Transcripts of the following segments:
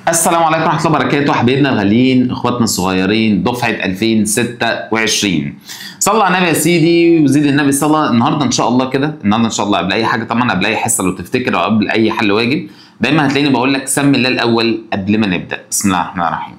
السلام عليكم ورحمة الله وبركاته حبايبنا الغاليين، اخواتنا الصغيرين دفعه 2026. صلى على النبي يا سيدي وزيد النبي صلى. النهارده ان شاء الله كده، النهارده ان شاء الله قبل اي حاجة، طبعا قبل اي حصة لو تفتكر او قبل اي حل واجب، دايما هتلاقيني بقول لك سمي الله الاول قبل ما نبدا. بسم الله الرحمن الرحيم.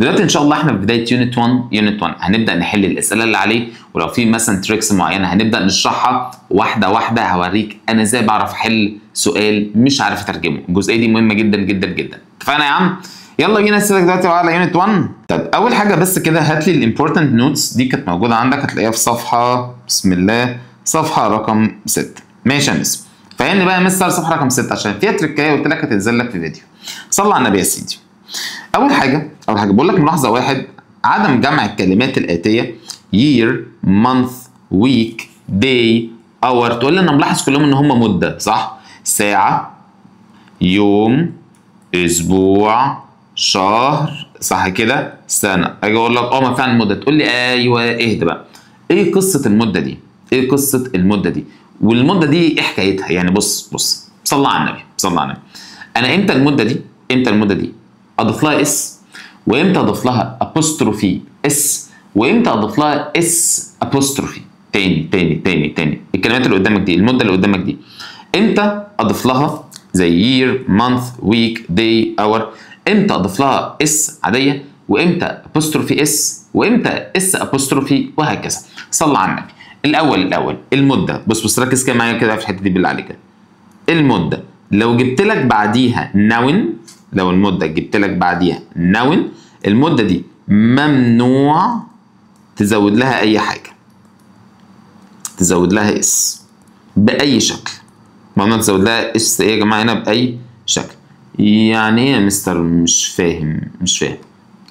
دلوقتي ان شاء الله احنا في بداية unit 1. unit 1 هنبدا نحل الاسئلة اللي عليه، ولو في مثلا tricks معينة هنبدا نشرحها واحدة واحدة. هوريك انا ازاي بعرف احل سؤال مش عارف اترجمه. الجزئية دي مهمة جدا جدا جدا. اتفقنا يا عم؟ يلا بينا نسيبك دلوقتي على unit 1. طب اول حاجة بس كده هات لي ال important notes دي، كانت موجودة عندك، هتلاقيها في صفحة، بسم الله، صفحة رقم 6. ماشي يا مس، فهمني بقى يا مستر صفحة رقم 6 عشان فيها تريكايه قلت لك هتنزل لك في فيديو. صلى على النبي يا سيدي. اول حاجة بقول لك ملاحظة واحد، عدم جمع الكلمات الاتية year، month، week، day، hour. تقول لي انا ملاحظ كلهم ان هم مده، صح؟ ساعة، يوم، اسبوع، شهر، صح كده، سنة. اجي اقول لك ما فعلا مده، تقول لي ايوه. اهدى بقى، ايه قصة المدة دي؟ ايه قصة المدة دي؟ والمدة دي ايه حكايتها؟ يعني بص صلى على النبي، صلى على النبي. انا امتى المدة دي، امتى المدة دي اضيف لها s، وامتى اضيف لها apostrophe s، وامتى اضيف لها s apostrophe؟ تاني تاني تاني تاني، الكلمات اللي قدامك دي، المدة اللي قدامك دي، امتى اضيف لها زي year، month، week، day، hour، امتى اضيف لها s عادية، وامتى apostrophe s، وامتى s apostrophe، وهكذا. صلى على النبي. الاول المدة، بص ركز كده معايا كده في الحتة دي بالله عليك. المدة لو جبت لك بعديها noun، لو المدة جبت لك بعديها noun، المدة دي ممنوع تزود لها اي حاجة، تزود لها s باي شكل. ممنوع تزود لها s ايه يا جماعة هنا باي شكل؟ يعني ايه يا مستر؟ مش فاهم، مش فاهم.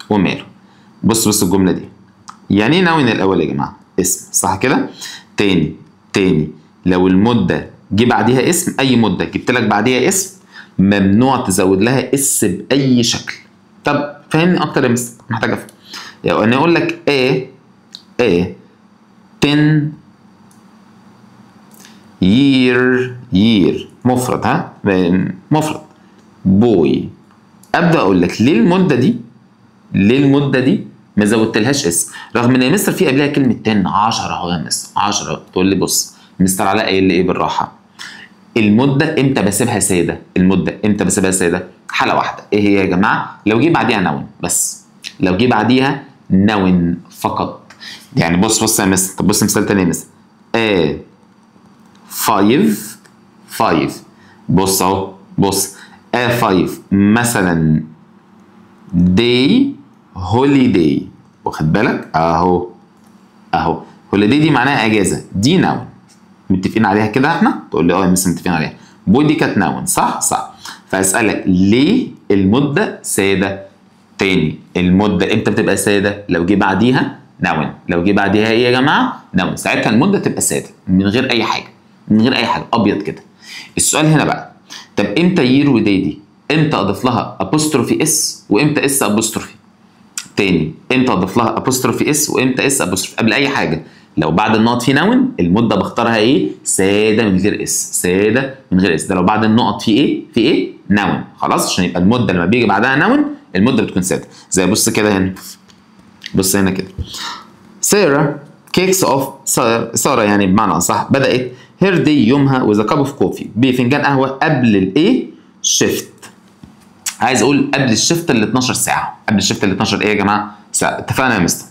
وماله؟ بص الجملة دي، يعني ايه noun الاول يا جماعة؟ اسم، صح كده؟ تاني لو المدة جه بعديها اسم، اي مده جبت لك بعديها اسم، ممنوع تزود لها s باي شكل. طب فهمني اكتر يا مستر، محتاج افهم. يعني انا اقول لك a 10 year مفرد، ها مفرد، boy. ابدا اقول لك ليه المدة دي، ليه المدة دي ما زودتلهاش s، رغم ان يا مستر في قبلها كلمة 10، 10 اهو يا مستر، 10. تقول لي بص مستر علاء قايل لي ايه بالراحة، المدة امتى بسيبها ساده؟ المدة امتى بسيبها ساده؟ حاله واحدة، ايه هي يا جماعة؟ لو جه بعديها noun بس، لو جه بعديها noun فقط. يعني بص يا مستر، طب بص مثال تاني يا مستر، 5 5، بص اهو، بص 5 مثلا day holiday، واخد بالك؟ اهو holiday دي معناها اجازه، دي noun، متفقين عليها كده احنا؟ تقول لي اه يا مستر متفقين عليها. boy دي كانت noun، صح؟ صح. فاسالك ليه المدة ساده؟ تاني، المدة امتى بتبقى ساده؟ لو جه بعديها noun. لو جه بعديها ايه يا جماعة؟ noun، ساعتها المدة تبقى ساده من غير اي حاجة، من غير اي حاجة، ابيض كده. السؤال هنا بقى، طب امتى year و day دي امتى اضيف لها apostrophe s، وامتى s apostrophe؟ تاني، امتى اضيف لها apostrophe s، وامتى s apostrophe؟ قبل اي حاجة، لو بعد النقط في noun المدة بختارها ايه؟ ساده من غير s، ساده من غير s. ده لو بعد النقط في ايه؟ في ايه؟ noun. خلاص، عشان يبقى المدة لما بيجي بعدها noun المدة بتكون ساده. زي بص كده هنا، بص هنا كده، ساره kicks off، ساره يعني بمعنى اصح بدات her day يومها with a cup of coffee، بفنجان قهوة قبل الايه؟ shift. عايز اقول قبل ال shift ال 12 ساعة، قبل ال shift ال 12 ايه يا جماعة؟ ساعة. اتفقنا يا مستر؟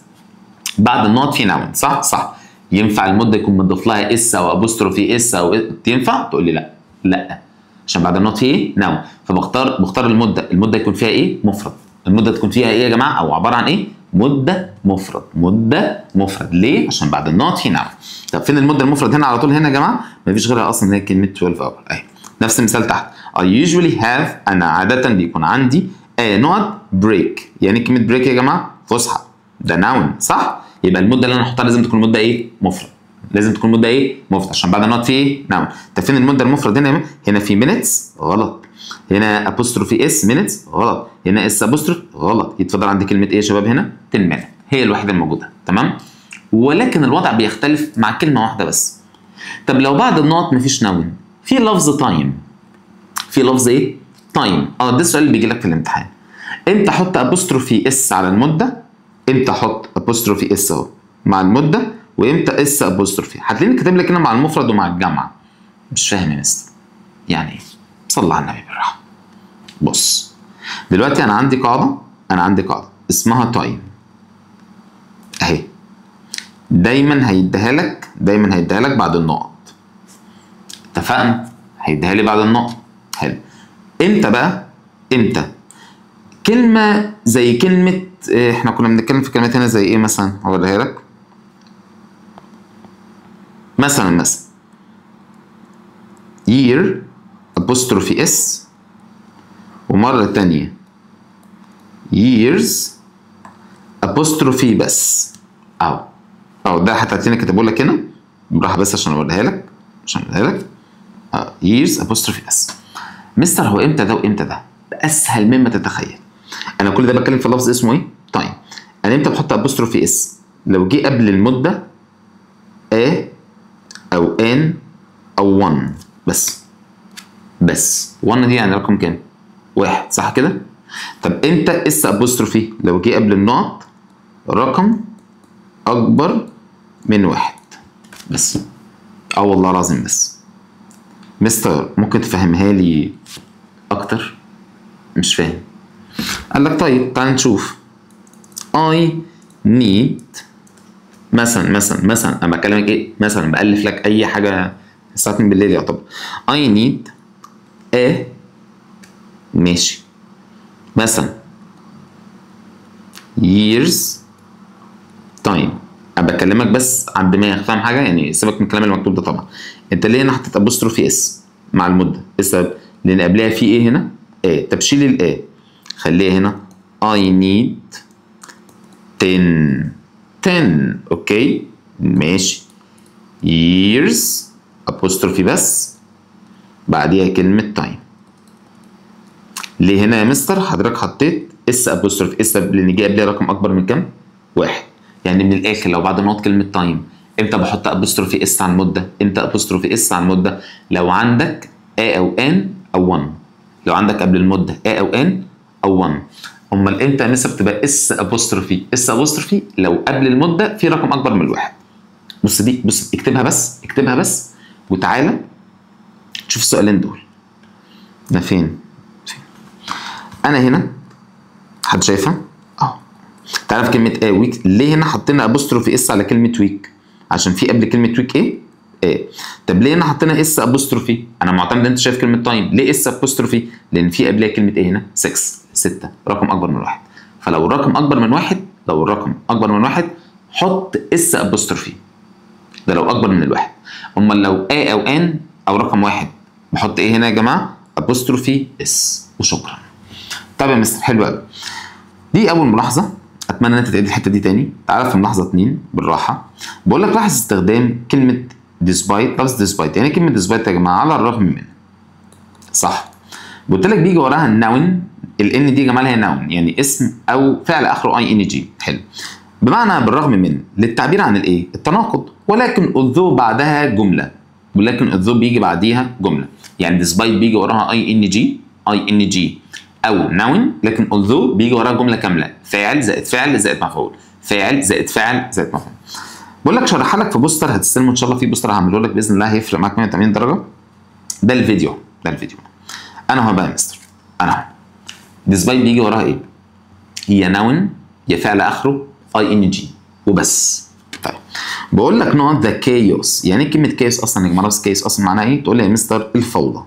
بعد النقط في noun، صح؟ صح. ينفع المدة يكون مضاف لها s او apostrophe s او ينفع؟ تقول لي لا، لا، عشان بعد النقط في ايه؟ noun. فبختار بختار المدة، المدة يكون فيها ايه؟ مفرد. المدة تكون فيها ايه يا جماعة؟ او عبارة عن ايه؟ مده مفرد، مده مفرد. ليه؟ عشان بعد النقط في noun. طب فين المدة المفرد هنا على طول هنا يا جماعة؟ مفيش غيرها اصلا، هي كلمة 12 hour اهي. نفس المثال تحت، I usually have، انا عادة بيكون عندي نقط break. يعني كلمة break يا جماعة فسحة، ده noun، صح؟ يبقى المدة اللي انا هحطها لازم تكون مده ايه؟ مفرد. لازم تكون مده ايه؟ مفرد، عشان بعد النقط في ايه؟ noun. طب فين المدة المفرد هنا؟ هنا في minutes، غلط. هنا apostrophe s minutes، غلط. هنا s apostrophe، غلط. يتفضل عندي كلمة ايه يا شباب هنا؟ 10 minute، هي الوحيدة الموجودة، تمام؟ ولكن الوضع بيختلف مع كلمة واحدة بس. طب لو بعد النقط مفيش noun، في لفظ time، في لفظ ايه؟ time. ده السؤال اللي بيجي لك في الامتحان. امتى احط apostrophe s على المده؟ امتى احط apostrophe s اهو مع المده، وامتى s apostrophe؟ هتلاقيني كاتب لك هنا مع المفرد ومع الجمع. مش فاهم يا مستر يعني ايه؟ صلى على النبي بالراحة. بص دلوقتي انا عندي قاعده، انا عندي قاعدة اسمها time اهي، دايما هيديها لك، دايما هيديها لك بعد النقط. اتفقنا؟ هيديها لي بعد النقط. حلو. امتى بقى؟ امتى كلمة زي كلمة، احنا كنا بنتكلم في كلمات هنا زي ايه مثلا؟ هوريها لك مثلا، مثلا year apostrophe s، ومرة تانية years apostrophe بس. اهو اهو ده حتى هتلاقيني كاتبه لك هنا بالراحة بس عشان اوريها لك، عشان اوريها لك. Years apostrophe s. مستر هو امتى ده وامتى ده؟ اسهل مما تتخيل. انا كل ده بتكلم في لفظ اسمه ايه؟ time. انا امتى بحط apostrophe s؟ لو جه قبل المدة a او an او 1 بس. بس 1 دي يعني رقم كام؟ 1، صح كده؟ طب امتى s apostrophe؟ لو جه قبل النقط رقم اكبر من 1 بس. اه والله العظيم بس. مستر ممكن تفهمها لي اكتر؟ مش فاهم. قال لك طيب تعال نشوف. I need مثلا مثلا مثلا، انا بكلمك ايه؟ مثلا بألف لك اي حاجة الساعة 2 بالليل يعتبر. I need a ماشي مثلا years time. انا بكلمك بس على الدماغ، فاهم حاجة؟ يعني سيبك من الكلام المكتوب ده طبعا. انت ليه هنا حطيت apostrophe s مع المدة؟ ايه السبب؟ لان قبلها في ايه هنا؟ a. طب شيل ال a، خليها هنا I need 10 10 okay ماشي years apostrophe بس بعديها كلمة time. ليه هنا يا مستر حضرتك حطيت s apostrophe s؟ لان جه قبلها رقم اكبر من كام؟ 1. يعني من الاخر لو بعد نقط كلمة time امتى بحط apostrophe s على المدة؟ امتى apostrophe s على المدة؟ لو عندك a او an او 1. لو عندك قبل المدة a او an او 1. امال امتى يا مستر بتبقى s apostrophe؟ s apostrophe لو قبل المدة في رقم اكبر من الواحد. بص دي، بص اكتبها بس، اكتبها بس وتعالى شوف السؤالين دول. انا فين؟ فين؟ انا هنا، حد شايفها؟ اهو. تعرف كلمة a week ليه هنا حطينا apostrophe s على كلمة week؟ عشان في قبل كلمة week ايه؟ a. طب ليه هنا حطينا s apostrophe؟ انا معتمد انت شايف كلمة time، ليه s apostrophe؟ لان في قبلها كلمة ايه هنا؟ 6، رقم اكبر من 1. فلو الرقم اكبر من 1، لو الرقم اكبر من 1 حط s apostrophe، ده لو اكبر من الواحد. امال لو a او an او رقم 1 بحط ايه هنا يا جماعة؟ apostrophe s وشكرا. طب يا مستر حلو قوي. دي اول ملاحظة، اتمنى ان انت تعيد الحتة دي تاني. تعالى في ملاحظة 2 بالراحة. بقول لك لاحظ استخدام كلمة despite، لفظ despite. يعني كلمة despite يا جماعة على الرغم من، صح؟ قلت لك بيجي وراها ال noun، ال n دي يا جماعة هي noun يعني اسم او فعل اخره ing. حلو. بمعنى بالرغم من، للتعبير عن الايه؟ التناقض. ولكن although بعدها جملة، ولكن although بيجي بعديها جملة، يعني despite بيجي وراها ing، ing او noun، لكن although بيجي وراها جملة كاملة، فاعل زائد فعل زائد مفعول، فاعل زائد فعل زائد مفعول. بقول لك شرحها لك في poster هتستلمه ان شاء الله، في poster هعمله لك باذن الله هيفرق معاك 180 درجه. ده الفيديو، ده الفيديو. انا هو بقى يا مستر، انا هو despite بيجي وراها ايه؟ يا noun يا فعل اخره ing وبس. طيب بقول لك نقط the chaos. يعني ايه كلمة chaos اصلا يا جماعة؟ بس chaos اصلا معناها ايه؟ تقول لي يا مستر الفوضى.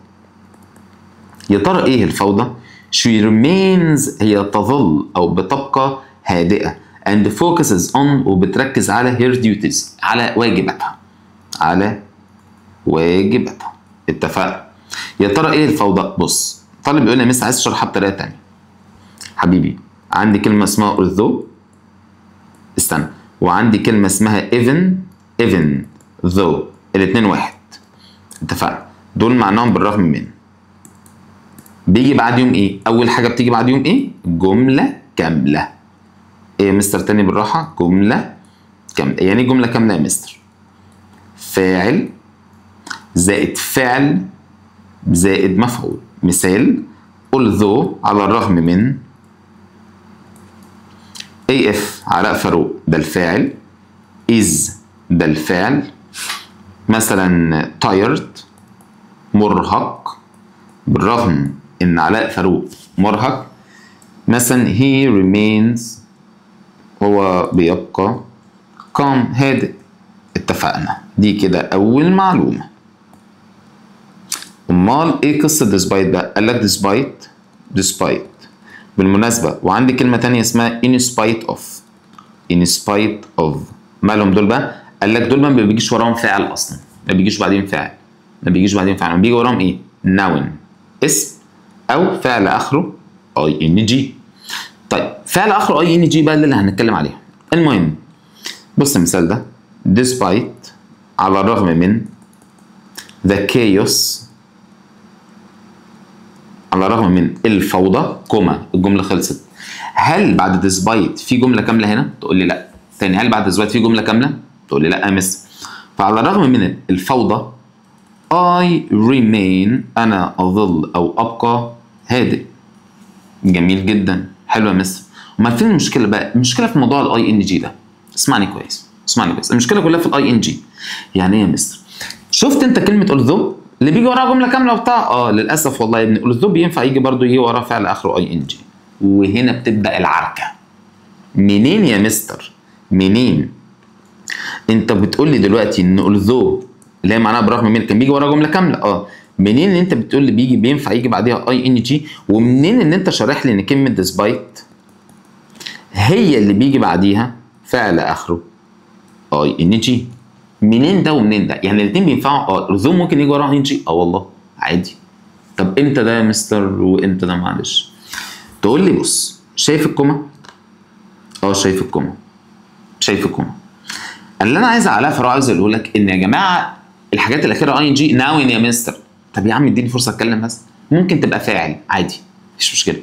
يا ترى ايه الفوضى؟ She remains، هي تظل او بتبقى هادئة، and focuses on، وبتركز على her duties، على واجباتها، على واجباتها. اتفقنا؟ يا ترى ايه الفوضى؟ بص طالب بيقول لي يا مستر عايز اشرحها بطريقة ثانية. حبيبي عندي كلمة اسمها although، استنى، وعندي كلمة اسمها even، even though، الاثنين واحد. اتفقنا؟ دول معناهم بالرغم من. بيجي بعد يوم ايه؟ اول حاجة بتيجي بعد يوم ايه؟ جملة كاملة. ايه يا مستر تاني بالراحة؟ جملة كاملة. يعني ايه جملة كاملة يا مستر؟ فاعل زائد فعل زائد مفعول. مثال although على الرغم من، AF علاء فاروق ده الفاعل، is ده الفعل، مثلا tired مرهق، بالرغم ان علاء فاروق مرهق، مثلا he remains هو بيبقى calm هادئ. اتفقنا، دي كده اول معلومة. امال ايه قصة despite بقى؟ قال لك despite، despite بالمناسبة، وعندي كلمة تانية اسمها in spite of. in spite of مالهم دول بقى؟ قال لك دول ما بيجيش وراهم فاعل اصلا، ما بيجيش بعدين فاعل، ما بيجيش بعدين فاعل، بيجي وراهم ايه؟ noun اسم او فعل اخره ing. طيب فعل اخره ing بقى اللي هنتكلم عليها. المهم بص المثال ده، despite على الرغم من the chaos، على الرغم من الفوضى، comma، الجملة خلصت. هل بعد despite في جملة كاملة هنا؟ تقول لي لا. تاني، هل بعد despite في جملة كاملة؟ تقول لي لا يا مس. فعلى الرغم من الفوضى I remain، انا اظل او ابقى هادئ. جميل جدا، حلو يا مس. امال فين المشكلة بقى؟ المشكلة في موضوع ال ing ده. اسمعني كويس، اسمعني كويس، المشكلة كلها في ال ing. يعني ايه يا مستر؟ شفت انت كلمة although اللي بيجي وراها جملة كاملة وبتاع؟ للاسف والله يا ابني although بينفع يجي برضه يجي وراه فعل اخره ing، وهنا بتبدا العركه. منين يا مستر؟ منين؟ انت بتقول لي دلوقتي ان although اللي هي معناها بالرغم من كان بيجي وراها جملة كاملة، منين ان انت بتقول لي بيجي بينفع يجي بعديها ing؟ ومنين ان انت شارح لي ان كلمة despite هي اللي بيجي بعديها فعل اخره ing؟ منين ده ومنين ده؟ يعني الاثنين بينفعوا. although ممكن يجي وراها ing، والله عادي. طب امتى ده يا مستر وامتى ده؟ معلش تقول لي بص، شايف ال comma؟ شايف ال comma، شايف ال comma. اللي انا عايز علاء فاروق عايز اقوله لك ان يا جماعة الحاجات الاخيرة ing noun يا مستر. طب يا عم اديني فرصة اتكلم بس. ممكن تبقى فاعل عادي، مفيش مشكلة.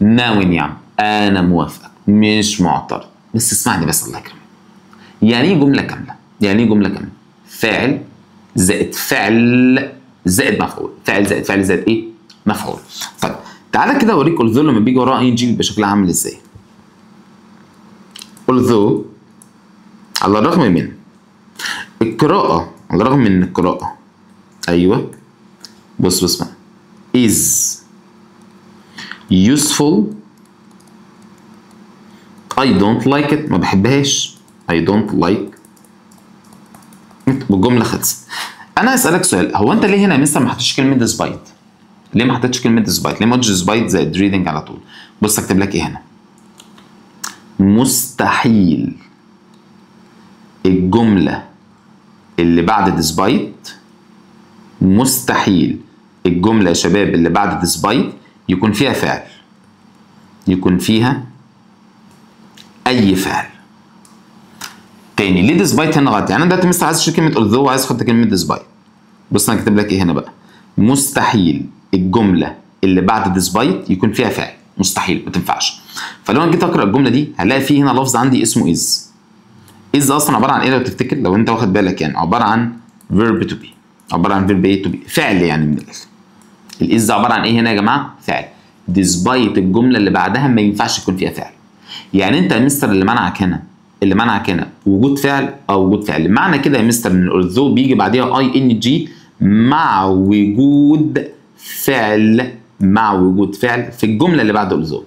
noun يا عم، انا موافقك مش معترض، بس اسمعني بس الله يكرمك. يعني ايه جملة كاملة؟ يعني ايه جملة كاملة؟ فاعل زائد فعل زائد مفعول، فاعل زائد فعل زائد ايه؟ مفعول. طيب تعالى كده اوريك although لما بيجي وراه ing بيبقى شكلها عامل ازاي. although على الرغم من القراءة، على الرغم من القراءة، ايوه بص بص بقى، is useful I don't like it، ما بحبهاش، I don't like it، والجملة خلصت. أنا هسألك سؤال، هو أنت ليه هنا يا مستر ما حطيتش كلمة despite؟ ليه ما حطيتش كلمة despite؟ ليه ما قلتش despite زائد reading على طول؟ بص أكتب لك إيه هنا؟ مستحيل الجملة اللي بعد despite، مستحيل الجملة يا شباب اللي بعد despite يكون فيها فعل، يكون فيها أي فعل. تاني ليه despite هنا غلط؟ يعني أنا دلوقتي مستر عايز أشيل كلمة although وعايز أحط كلمة despite. بص أنا كاتب لك إيه هنا بقى؟ مستحيل الجملة اللي بعد despite يكون فيها فعل، مستحيل، ما تنفعش. فلو أنا جيت أقرأ الجملة دي هلاقي فيه هنا لفظ عندي اسمه is. is أصلا عبارة عن إيه لو تفتكر؟ لو أنت واخد بالك يعني عبارة عن verb to be، عبارة عن verb إيه to be، فعل يعني من الآخر. ال is عبارة عن إيه هنا يا جماعة؟ فعل. despite الجملة اللي بعدها ما ينفعش يكون فيها فعل. يعني أنت يا مستر اللي منعك هنا، اللي منعك هنا وجود فعل أو وجود فعل. معنى كده يا مستر إن although بيجي بعديها ing مع وجود فعل، مع وجود فعل في الجملة اللي بعد although،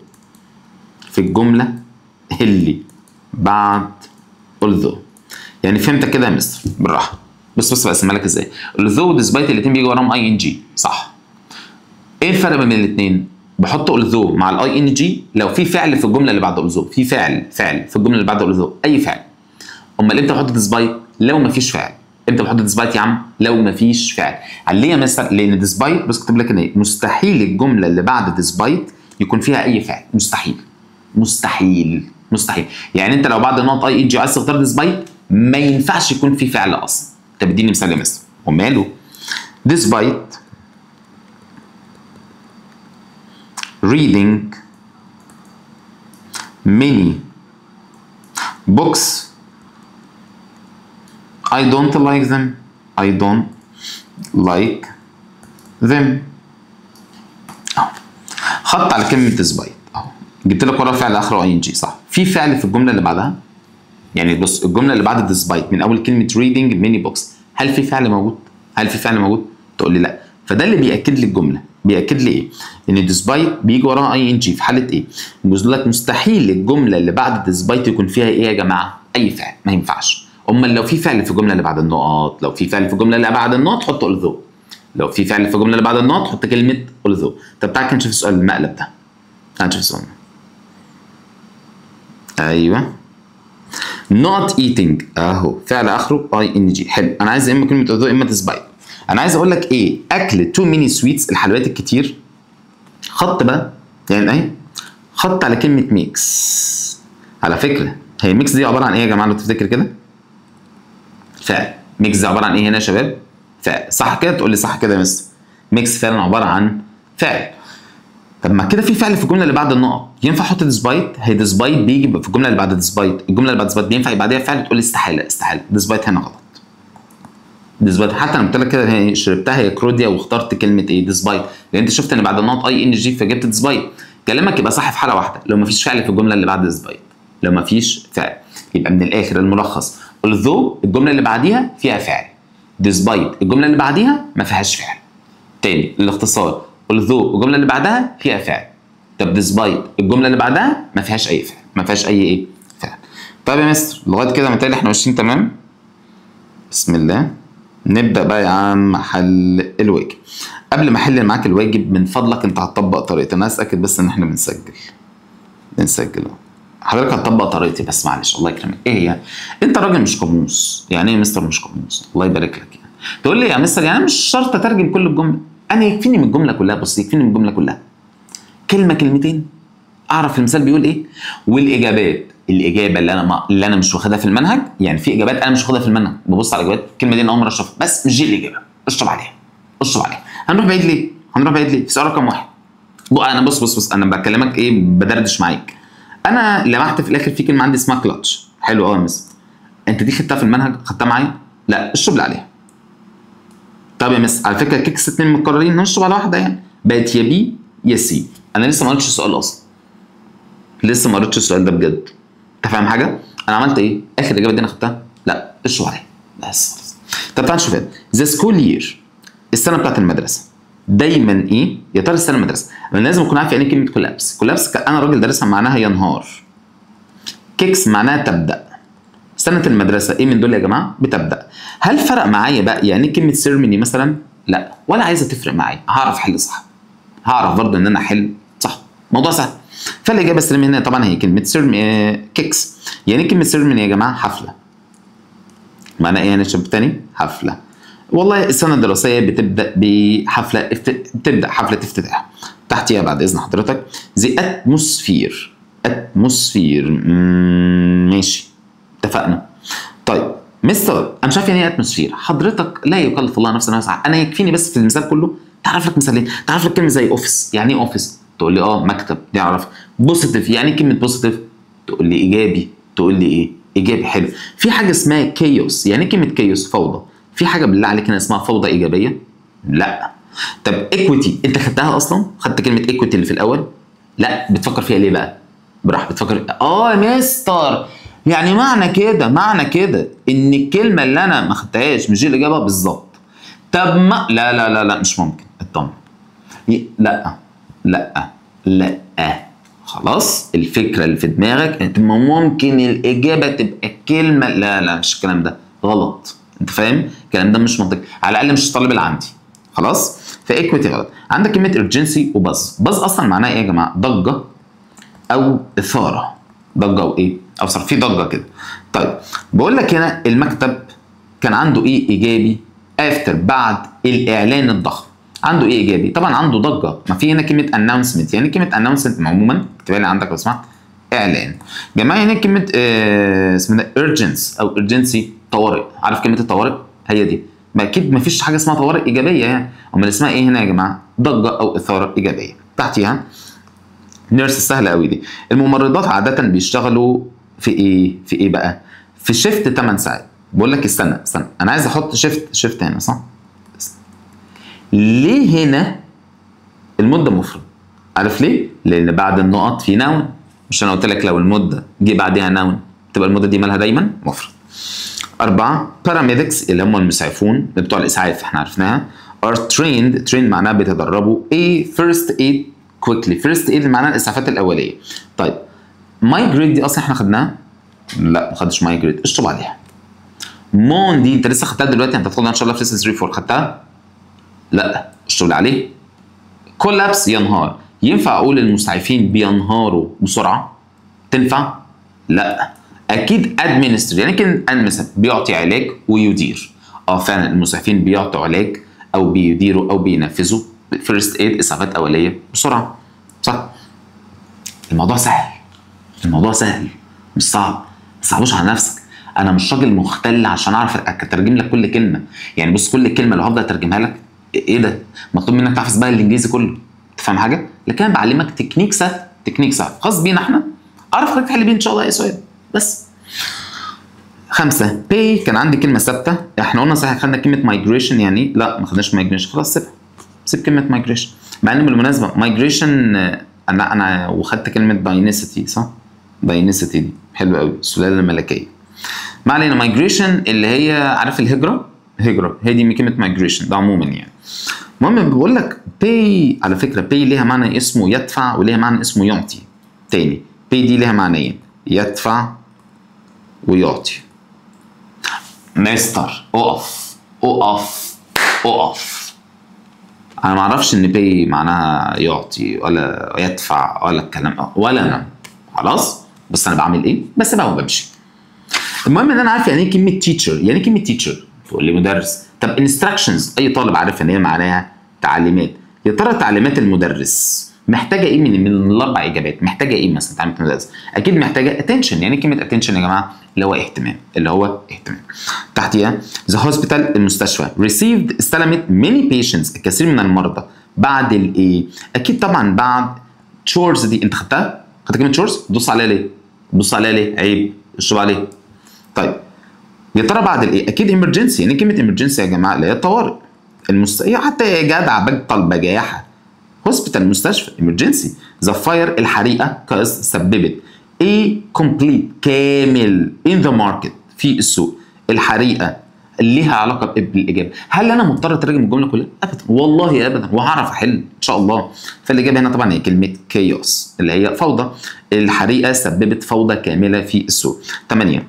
في الجملة اللي بعد although. يعني فهمت كده يا مستر؟ بالراحة. بص بص بقسمها لك ازاي. although و despite الاثنين بيجي وراهم ing، صح؟ ايه الفرق بين الاثنين؟ بحط although مع ال ing لو في فعل في الجملة اللي بعد although، في فعل، فعل في الجملة اللي بعد although، اي فعل. امال امتى بحط despite؟ لو مفيش فعل. امتى بحط despite يا عم؟ لو مفيش فعل. ليه يا مستر؟ لان despite، بس كتب لك ان ايه؟ مستحيل الجملة اللي بعد despite يكون فيها اي فعل، مستحيل مستحيل مستحيل. يعني انت لو بعد نقط ing عايز تختار despite ما ينفعش يكون في فعل اصلا. طب اديني مثال يا مستر. وماله؟ despite reading many books I don't like them, I don't like them. اهو خط على كلمة despite اهو، جبت لك ورا فعل اخره ing، صح؟ في فعل في الجملة اللي بعدها؟ يعني بص الجملة اللي بعد despite من اول كلمة reading many books، هل في فعل موجود؟ هل في فعل موجود؟ تقول لي لا. فده اللي بياكد لي الجملة، بياكد لي ايه؟ ان despite بيجي وراها ing في حاله ايه؟ بيقول لك مستحيل الجملة اللي بعد despite يكون فيها ايه يا جماعة؟ اي فعل، ما ينفعش. امال لو في فعل في الجملة اللي بعد النقط، لو في فعل في الجملة اللي بعد النقط حط although. لو في فعل في الجملة اللي بعد النقط حط كلمة although. طب تعالى نشوف السؤال المقلب ده. تعالى نشوف السؤال. ايوه not eating اهو فعل اخره ing. حلو، انا عايز اما كلمة although اما despite. انا عايز اقول لك ايه؟ اكل too many sweets، الحلويات الكتير، خط بقى يعني ايه؟ خط على كلمة makes. على فكرة هي makes دي عبارة عن ايه يا جماعة لو تفتكر كده؟ فعل. makes دي عبارة عن ايه هنا يا شباب؟ فعل، صح كده؟ تقول لي صح كده يا مستر. makes فعلا عبارة عن فعل. طب ما كده في فعل في الجملة اللي بعد النقط، ينفع احط despite؟ هي despite بيجي في الجملة اللي بعد despite، الجملة اللي بعد despite ينفع يبقى بعديها فعل؟ تقول لي استحالة استحالة، despite هنا غلط. despite حتى انا قلت لك كده شربتها يا كروديا واخترت كلمة ايه؟ despite، لان انت شفت ان بعد النقط ing فجبت despite. كلامك يبقى صح في حاله واحدة، لو مفيش فعل في الجملة اللي بعد despite، لو مفيش فعل. يبقى من الاخر الملخص although الجملة اللي بعديها فيها فعل، despite الجملة اللي بعديها ما فيهاش فعل. تاني الاختصار، although الجملة اللي بعدها فيها فعل، طب despite الجملة اللي بعدها ما فيهاش اي فعل، ما فيهاش اي ايه؟ فعل. طيب يا مستر لغاية كده متهيألي احنا ماشيين تمام. بسم الله نبدا بقى يا عم حل الواجب. قبل ما احل معاك الواجب من فضلك انت هتطبق طريقتي، انا اتاكد بس ان احنا بنسجل اهو. حضرتك هتطبق طريقتي بس معلش الله يكرمك. ايه هي؟ انت راجل مش قاموس. يعني ايه يا مستر مش قاموس؟ الله يبارك لك. يعني تقول لي يا مستر يعني مش شرط اترجم كل الجملة، انا يكفيني من الجملة كلها. بص يكفيني من الجملة كلها كلمة كلمتين اعرف المثال بيقول ايه والاجابات. الاجابة اللي انا مش واخدها في المنهج، يعني في اجابات انا مش واخدها في المنهج، ببص على الاجابات الكلمة دي انا اول مرة اشوفها، بس مش دي الاجابة، اشطب عليها اشطب عليها. هنروح بعيد ليه؟ هنروح بعيد ليه؟ في سؤال رقم 1 انا بص بص بص انا بكلمك ايه، بدردش معاك. انا لمحت في الاخر في كلمة عندي اسمها كلاتش. حلو قوي يا مس، انت دي خدتها في المنهج؟ خدتها معايا؟ لا اشطب لي عليها. طب يا مس على فكرة kicks 2 متكررين، نشطب على واحدة يعني، بقت يا B يا C. انا لسه ما قريتش السؤال اصلا، لسه ما قريتش السؤال ده بجد. انت فاهم حاجة؟ انا عملت ايه؟ اخر اجابه دي انا خدتها؟ لا اشطب عليها بس. طب تعال نشوف the school year، السنة بتاعت المدرسة دايما ايه؟ يا ترى السنة المدرسة انا لازم اكون عارف يعني ايه كلمة collapse. collapse انا راجل دارسها معناها ينهار. kicks معناها تبدا. سنة المدرسة ايه من دول يا جماعة؟ بتبدا. هل فرق معايا بقى يعني ايه كلمة ceremony مثلا؟ لا ولا عايزه تفرق معايا، هعرف احل صح، هعرف برضه ان انا احل صح، موضوع سهل. فالاجابه السليمة هنا طبعا هي كلمة kicks. يعني ايه كلمة ceremony يا جماعة؟ حفلة. معناها ايه يا شباب تاني؟ حفلة. والله السنة الدراسية بتبدا بحفلة، بتبدا حفلة افتتاح. تحتيها بعد اذن حضرتك the atmosphere. atmosphere ماشي اتفقنا. طيب مستر انا مش عارف يعني ايه atmosphere. حضرتك لا يكلف الله نفسا وسعها، انا يكفيني بس في المثال كله تعرف لك مثالين، تعرف لك كلمة زي office. يعني ايه office؟ تقول لي اه مكتب، دي اعرف. positive، يعني ايه كلمة positive؟ تقول لي ايجابي. تقول لي ايه؟ ايجابي. حلو. في حاجة اسمها chaos. يعني ايه كلمة chaos؟ فوضى. في حاجة بالله عليك هنا اسمها فوضى ايجابية؟ لا. طب equity انت خدتها اصلا؟ خدت كلمة equity اللي في الاول؟ لا. بتفكر فيها ليه بقى؟ براح بتفكر اه يا مستر يعني معنى كده، معنى كده ان الكلمة اللي انا ما خدتهاش مش دي الاجابة بالظبط. طب ما لا لا لا لا مش ممكن، اطمن. لا لا لا خلاص الفكرة اللي في دماغك انت ممكن الاجابة تبقى كلمة، لا لا مش الكلام ده غلط، انت فاهم؟ الكلام ده مش منطقي، على الاقل مش الطالب اللي عندي. خلاص؟ ف equity غلط. عندك كلمة urgency و buzz. buzz اصلا معناها ايه يا جماعة؟ ضجه او اثاره. ضجه او ايه؟ او صار في ضجه كده. طيب بقول لك هنا المكتب كان عنده ايه ايجابي after بعد الاعلان الضخم؟ عنده ايه ايجابي؟ طبعا عنده ضجه، ما في هنا كلمة announcement. يعني كلمة announcement عموما اكتبها لي عندك لو سمحت، اعلان. جماعة هنا كلمة اسمها urgency او urgency، طوارئ. عارف كلمة الطوارئ؟ هي دي. ما اكيد ما فيش حاجة اسمها طوارئ ايجابية يعني، امال اسمها ايه هنا يا جماعة؟ ضجه او اثاره ايجابية. تحتيها nurse، سهلة قوي دي. الممرضات عادة بيشتغلوا في ايه؟ في ايه بقى؟ في shift 8 ساعات. بقول لك استنى استنى، انا عايز احط shift هنا صح؟ ليه هنا المدة مفرد؟ عارف ليه؟ لان بعد النقط في noun، مش انا قلت لك لو المدة جه بعدها noun تبقى المدة دي مالها دايما مفرد. 4 paramedics اللي هم المسعفون بتوع الاسعاف احنا عرفناها are trained، trained معناها بيتدربوا ايه first aid quickly، first aid معناها الاسعافات الاولية. طيب migrate دي اصلا احنا خدناها؟ لا ما خدتش migrate، اشطب عليها. moan دي انت لسه خدتها دلوقتي، انت هتاخدها ان شاء الله في lesson 3 4، خدتها؟ لا اشطب عليه. collapse ينهار، ينفع اقول المسعفين بينهاروا بسرعة؟ تنفع؟ لا اكيد administer، يعني كلمة administer بيعطي علاج ويدير. فعلا المسعفين بيعطوا علاج او بيديروا او بينفذوا first aid اسعافات اوليه بسرعة، صح؟ الموضوع سهل، الموضوع سهل مش صعب، ما تصعبوش على نفسك. انا مش راجل مختل عشان اعرف اترجم لك كل كلمة، يعني بص كل كلمة لو هفضل اترجمها لك ايه ده؟ مطلوب منك تحفظ بقى الانجليزي كله، تفهم حاجة؟ لكن انا بعلمك تكنيك سهل، تكنيك سهل خاص بينا احنا، اعرف حضرتك تحل بيه ان شاء الله اي سؤال. بس 5 pay كان عندي كلمة ثابتة، احنا قلنا صحيح خدنا كلمة migration، يعني لا ما خدناش migration، خلاص سيبها، سيب كلمة migration، مع ان بالمناسبة migration انا وخدت كلمة dynasty صح؟ dynasty دي حلوة قوي، السلالة الملكية. ما علينا، migration اللي هي عارف الهجرة، هجره هي دي كلمة migration ده عموما يعني. المهم بقول لك pay، على فكرة pay ليها معنى اسمه يدفع وليها معنى اسمه يعطي. تاني pay دي ليها معنيين، يدفع ويعطي. مستر اقف اقف اقف، انا ما اعرفش ان pay معناها يعطي ولا يدفع ولا الكلام ولا انا خلاص، بس انا بعمل ايه؟ بسيبها وبمشي. المهم ان انا عارف يعني ايه كلمة teacher، يعني ايه كلمة teacher؟ تقول لي مدرس. طب instructions اي طالب عارف ان هي معناها تعليمات، يا ترى تعليمات المدرس محتاجه ايه من الاربع اجابات؟ محتاجه ايه مثلا تعليمات المدرس؟ اكيد محتاجه attention. يعني ايه كلمة attention يا جماعة؟ اللي هو اهتمام، اللي هو اهتمام. تحتيها the hospital المستشفى received استلمت many patients الكثير من المرضى بعد الايه؟ اكيد طبعا بعد chores دي انت خدتها؟ خدت كلمة chores؟ دوس عليها ليه؟ دوس عليها ليه؟ عيب، اشطب عليه. طيب يا ترى بعد الايه؟ اكيد emergency. يعني كلمة emergency يا جماعة اللي هي الطوارئ. حتى يا جدع بطل بجاحه. hospital مستشفى emergency. the fire الحريقه caused سببت ايه complete كامل in the market في السوق. الحريقه ليها علاقة بالاجابة. هل انا مضطر اترجم الجملة كلها؟ ابدا والله ابدا، وهعرف احل ان شاء الله. فالاجابه هنا طبعا هي كلمة chaos اللي هي فوضى. الحريقه سببت فوضى كاملة في السوق. 8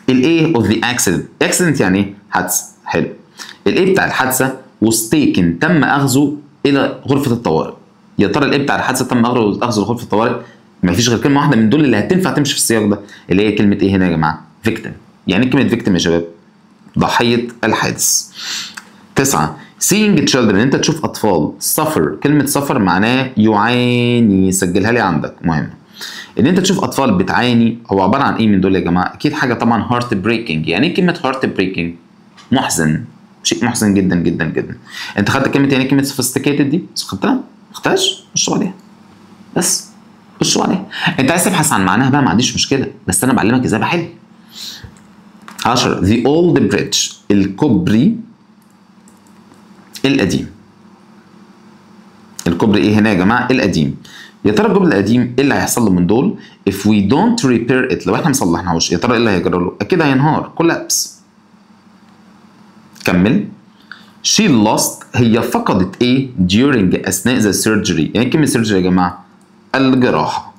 الايه of the accident، accident يعني ايه؟ حادثه. حلو. الايه بتاع الحادثة was taken تم اخذه الى غرفة الطوارئ. يا ترى الايه بتاع الحادثة تم اخذه لغرفة الطوارئ؟ ما فيش غير كلمة واحدة من دول اللي هتنفع تمشي في السياق ده، اللي هي كلمة ايه هنا يا جماعة؟ victim. يعني ايه كلمة victim يا شباب؟ ضحية الحادث. 9 seeing children انت تشوف اطفال suffer، كلمة suffer معناه يعاني، سجلها لي عندك مهم. ان انت تشوف اطفال بتعاني هو عبارة عن ايه من دول يا جماعة؟ اكيد حاجة طبعا heart breaking. يعني ايه كلمة heart breaking؟ محزن، شيء محزن جدا جدا جدا. انت خدت كلمة يعني كلمة sophisticated دي؟ خدتها؟ ما خدتهاش؟ اشطب عليها. بس اشطب عليها. انت عايز تبحث عن معناها بقى ما عنديش مشكلة، بس انا بعلمك ازاي بحل. 10 the old bridge الكوبري القديم. الكوبري ايه هنا يا جماعة؟ القديم. يا ترى الكوبري القديم ايه اللي هيحصل له من دول؟ if we don't repair it لو احنا ما صلحناهوش يا ترى ايه اللي هيجرى له؟ اكيد هينهار، collapse. كمل. she lost هي فقدت ايه during اثناء the surgery. يعني كلمة surgery يا جماعة؟ الجراحة.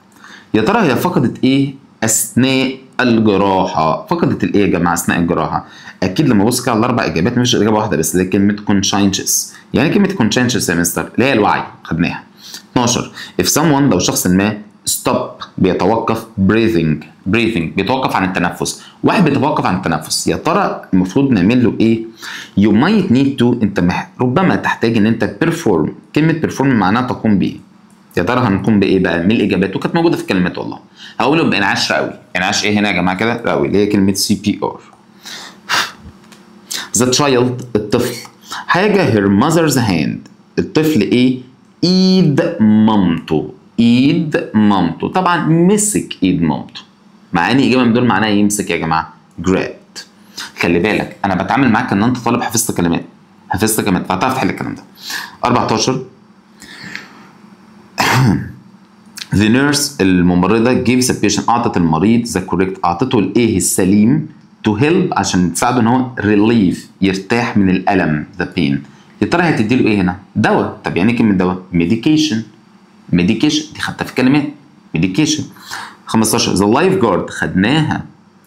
يا ترى هي فقدت ايه اثناء الجراحة؟ فقدت الايه يا جماعة اثناء الجراحة؟ اكيد لما ابص كده على الاربع اجابات مفيش اجابه واحدة بس اللي هي كلمة conscientious. يعني كلمة conscientious يا مستر اللي هي الوعي، خدناها. 12 if someone لو شخص ما stop بيتوقف breathing، breathing بيتوقف عن التنفس، واحد بيتوقف عن التنفس، يا ترى المفروض نعمل له ايه؟ you might need to انت ربما تحتاج ان انت perform. كلمة perform معناها تقوم بايه؟ يا ترى هنقوم بايه بقى من الاجابات؟ وكانت موجودة في الكلمات والله. هقوله بانعاش رئوي. انعاش ايه هنا يا جماعة كده؟ رئوي اللي هي كلمة CPR. The child الطفل حاجة her mother's hand الطفل ايه؟ ايد مامته، ايد مامته، طبعا مسك ايد مامته. مع ان اجابه من دول معناها يمسك يا جماعة grabbed. خلي بالك انا بتعامل معاك ان انت طالب حفظت كلمات، حفظت كلمات فهتعرف تحل الكلام ده. 14 The nurse الممرضة gives the patient أعطت المريض the correct، أعطته الإيه السليم to help عشان تساعده إن هو relieve يرتاح من الألم the pain. يا ترى هتدي له إيه هنا؟ دواء. طب يعني إيه كلمة دواء؟ medication. medication دي خدتها في كلمات medication. 15 the lifeguard خدناها.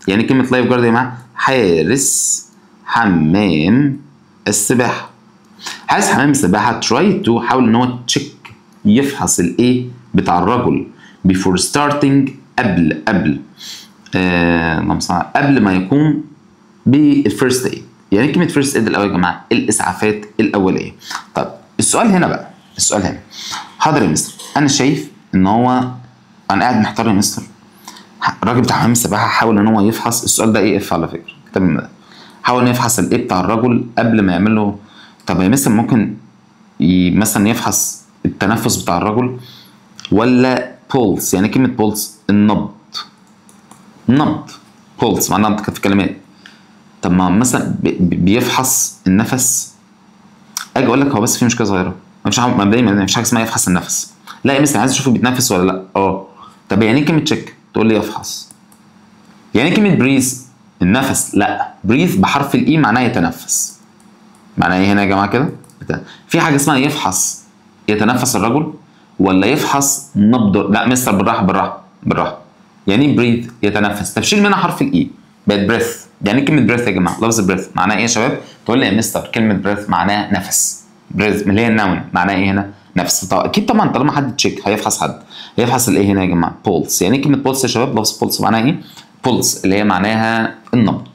يعني كلمة lifeguard يا جماعة؟ حارس حمام السباحة. حارس حمام السباحة try to حاول إن هو check يفحص الإيه بتاع الرجل before starting قبل قبل ما يقوم بال first aid. يعني كلمة first aid الأول يا جماعة؟ الإسعافات الأولية. طب السؤال هنا بقى، السؤال هنا حاضر يا مستر، أنا شايف إن هو أنا قاعد محتار يا مستر. الراجل بتاع حمام السباحة حاول إن هو يفحص، السؤال ده إيه اف على فكرة، كتاب المدى. حاول إنه يفحص الإيه بتاع الرجل قبل ما يعمل له. طب يا مستر ممكن مثلا يفحص التنفس بتاع الرجل ولا pulse؟ يعني كلمة pulse النبض، نبض pulse معناها نبض في كلمات. طب ما مثلا بيفحص النفس، اجي اقول لك هو بس في مشكلة صغيرة، مفيش حاجة مبدئيا، مفيش حاجة اسمها يفحص النفس. لا يا مستر عايز اشوفه بيتنفس ولا لا. طب يعني ايه كلمة check؟ تقول لي يفحص. يعني ايه كلمة breathe؟ النفس. لا، breathe بحرف ال E معناه يتنفس. معناه ايه هنا يا جماعة كده؟ في حاجة اسمها يفحص يتنفس الرجل ولا يفحص نبض؟ لا مستر بالراحة بالراحة بالراحة. يعني ايه breathe؟ يتنفس. طب شيل منها حرف ال E بقت breath. يعني ايه كلمة breath يا جماعة؟ لفظ breath معناها ايه يا شباب؟ تقول لي يا مستر كلمة breath معناها نفس. breath اللي هي ال noun معناها ايه هنا؟ نفس. طب اكيد طبعا طالما حد check هيفحص حد، هيفحص الايه هنا يا جماعة؟ pulse. يعني ايه كلمة pulse يا شباب؟ لفظ pulse معناها ايه؟ pulse اللي هي معناها النبض.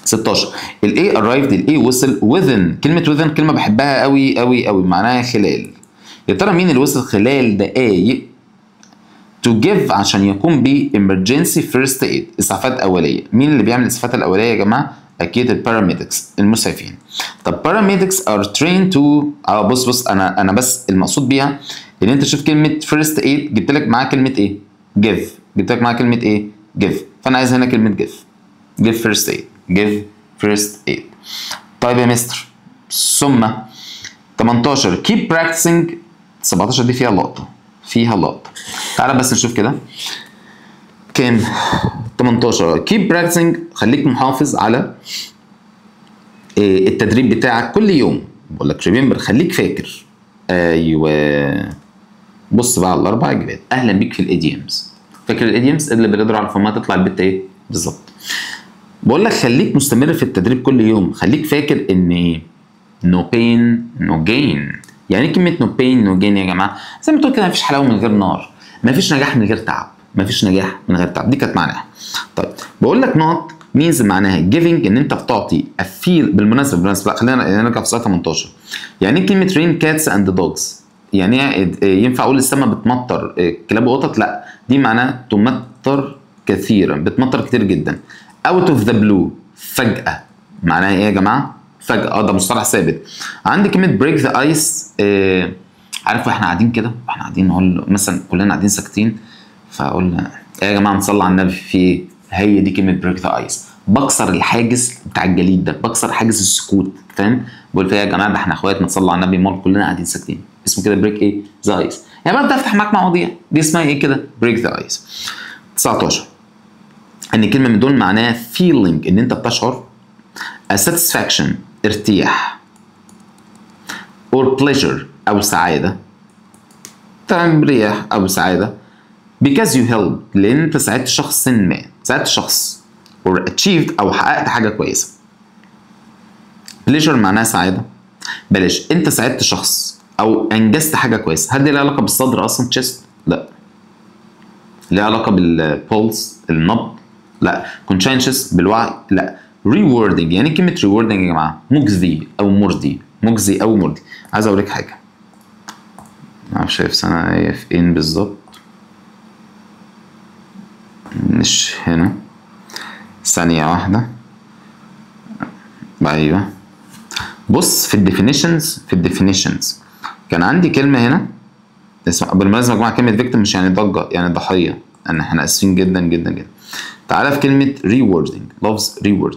16 الايه arrived، الايه وصل within. كلمة within كلمة بحبها قوي قوي قوي، معناها خلال. يا ترى مين اللي وصل خلال دقايق to give عشان يقوم ب emergency first aid اسعافات اوليه؟ مين اللي بيعمل الاسعافات الاولية يا جماعة؟ اكيد ال paramedics المسعفين. طب paramedics are trained to بص بص انا بس المقصود بيها ان انت شوف كلمة first aid جبت لك معاها كلمة ايه؟ give. جبت لك معاها كلمة ايه؟ give. فانا عايز هنا كلمة give. give first aid. give first aid. طيب يا مستر، ثم 18 keep practicing. 17 دي فيها لقطة، فيها لقطة. تعالى بس نشوف كده كام. 18 keep practicing، خليك محافظ على التدريب بتاعك كل يوم. بقول لك remember، خليك فاكر. ايوه بص بقى على الاربع اجابات. اهلا بيك في ال idioms. فاكر ال idioms اللي بنضرب على فمها تطلع البت ايه بالظبط؟ بقول لك خليك مستمر في التدريب كل يوم، خليك فاكر ان no pain no gain. يعني ايه كلمة no pain no gain يا جماعة؟ زي ما تقول كده مفيش حلاوة من غير نار، مفيش نجاح من غير تعب، مفيش نجاح من غير تعب، دي كانت معناها. طيب بقول لك نقط means معناها giving ان انت بتعطي a feel. بالمناسبة لا خلينا نرجع في سؤال 18. يعني ايه كلمة rain cats and dogs؟ يعني ايه ينفع اقول السما بتمطر كلاب وقطط؟ لا، دي معناها تمطر كثيرا، بتمطر كتير جدا. out of the blue فجأة، معناها ايه يا جماعة؟ فجأة، ده مصطلح ثابت. عندي كلمة break the ice. عارف واحنا قاعدين كده، واحنا قاعدين نقول مثلا كلنا قاعدين ساكتين، فاقول ايه يا جماعة نصلي على النبي في ايه؟ هي دي كلمة break the ice. بكسر الحاجز بتاع الجليد ده، بكسر حاجز السكوت، فاهم؟ بقول فيها يا جماعة ده احنا اخوات، ما تصلوا على النبي، مال كلنا قاعدين ساكتين. اسمه كده break ايه؟ the ice. يعني ببدا افتح معاك مواضيع دي اسمها ايه كده؟ break the ice. 19 ان كلمة من دول معناها feeling ان انت بتشعر a satisfaction ارتياح or pleasure او سعادة، تمام، رياح او سعادة because you helped لان انت ساعدت شخص ما، ساعدت شخص or achieved او حققت حاجة كويسة. pleasure معناها سعادة، بلاش انت ساعدت شخص او انجزت حاجة كويسة. هل دي لها علاقة بالصدر اصلا chest؟ لا. ليها علاقة بال pulse النبض؟ لا. conscientious بالوعي؟ لا. rewarding، يعني كلمة rewarding يا جماعة مجزي او مرضي، مجزي او مرضي. عايز اوريك حاجة، معرفش شايف سنة ايه فين بالظبط، مش هنا، ثانية واحدة. ايوه بص في ال definitions، في ال definitions كان عندي كلمة هنا اسمها، بالمناسبة يا جماعة كلمة victim مش يعني ضجه، يعني ضحية، احنا اسفين جدا جدا جدا. تعالى في كلمة rewarding، لفظ reward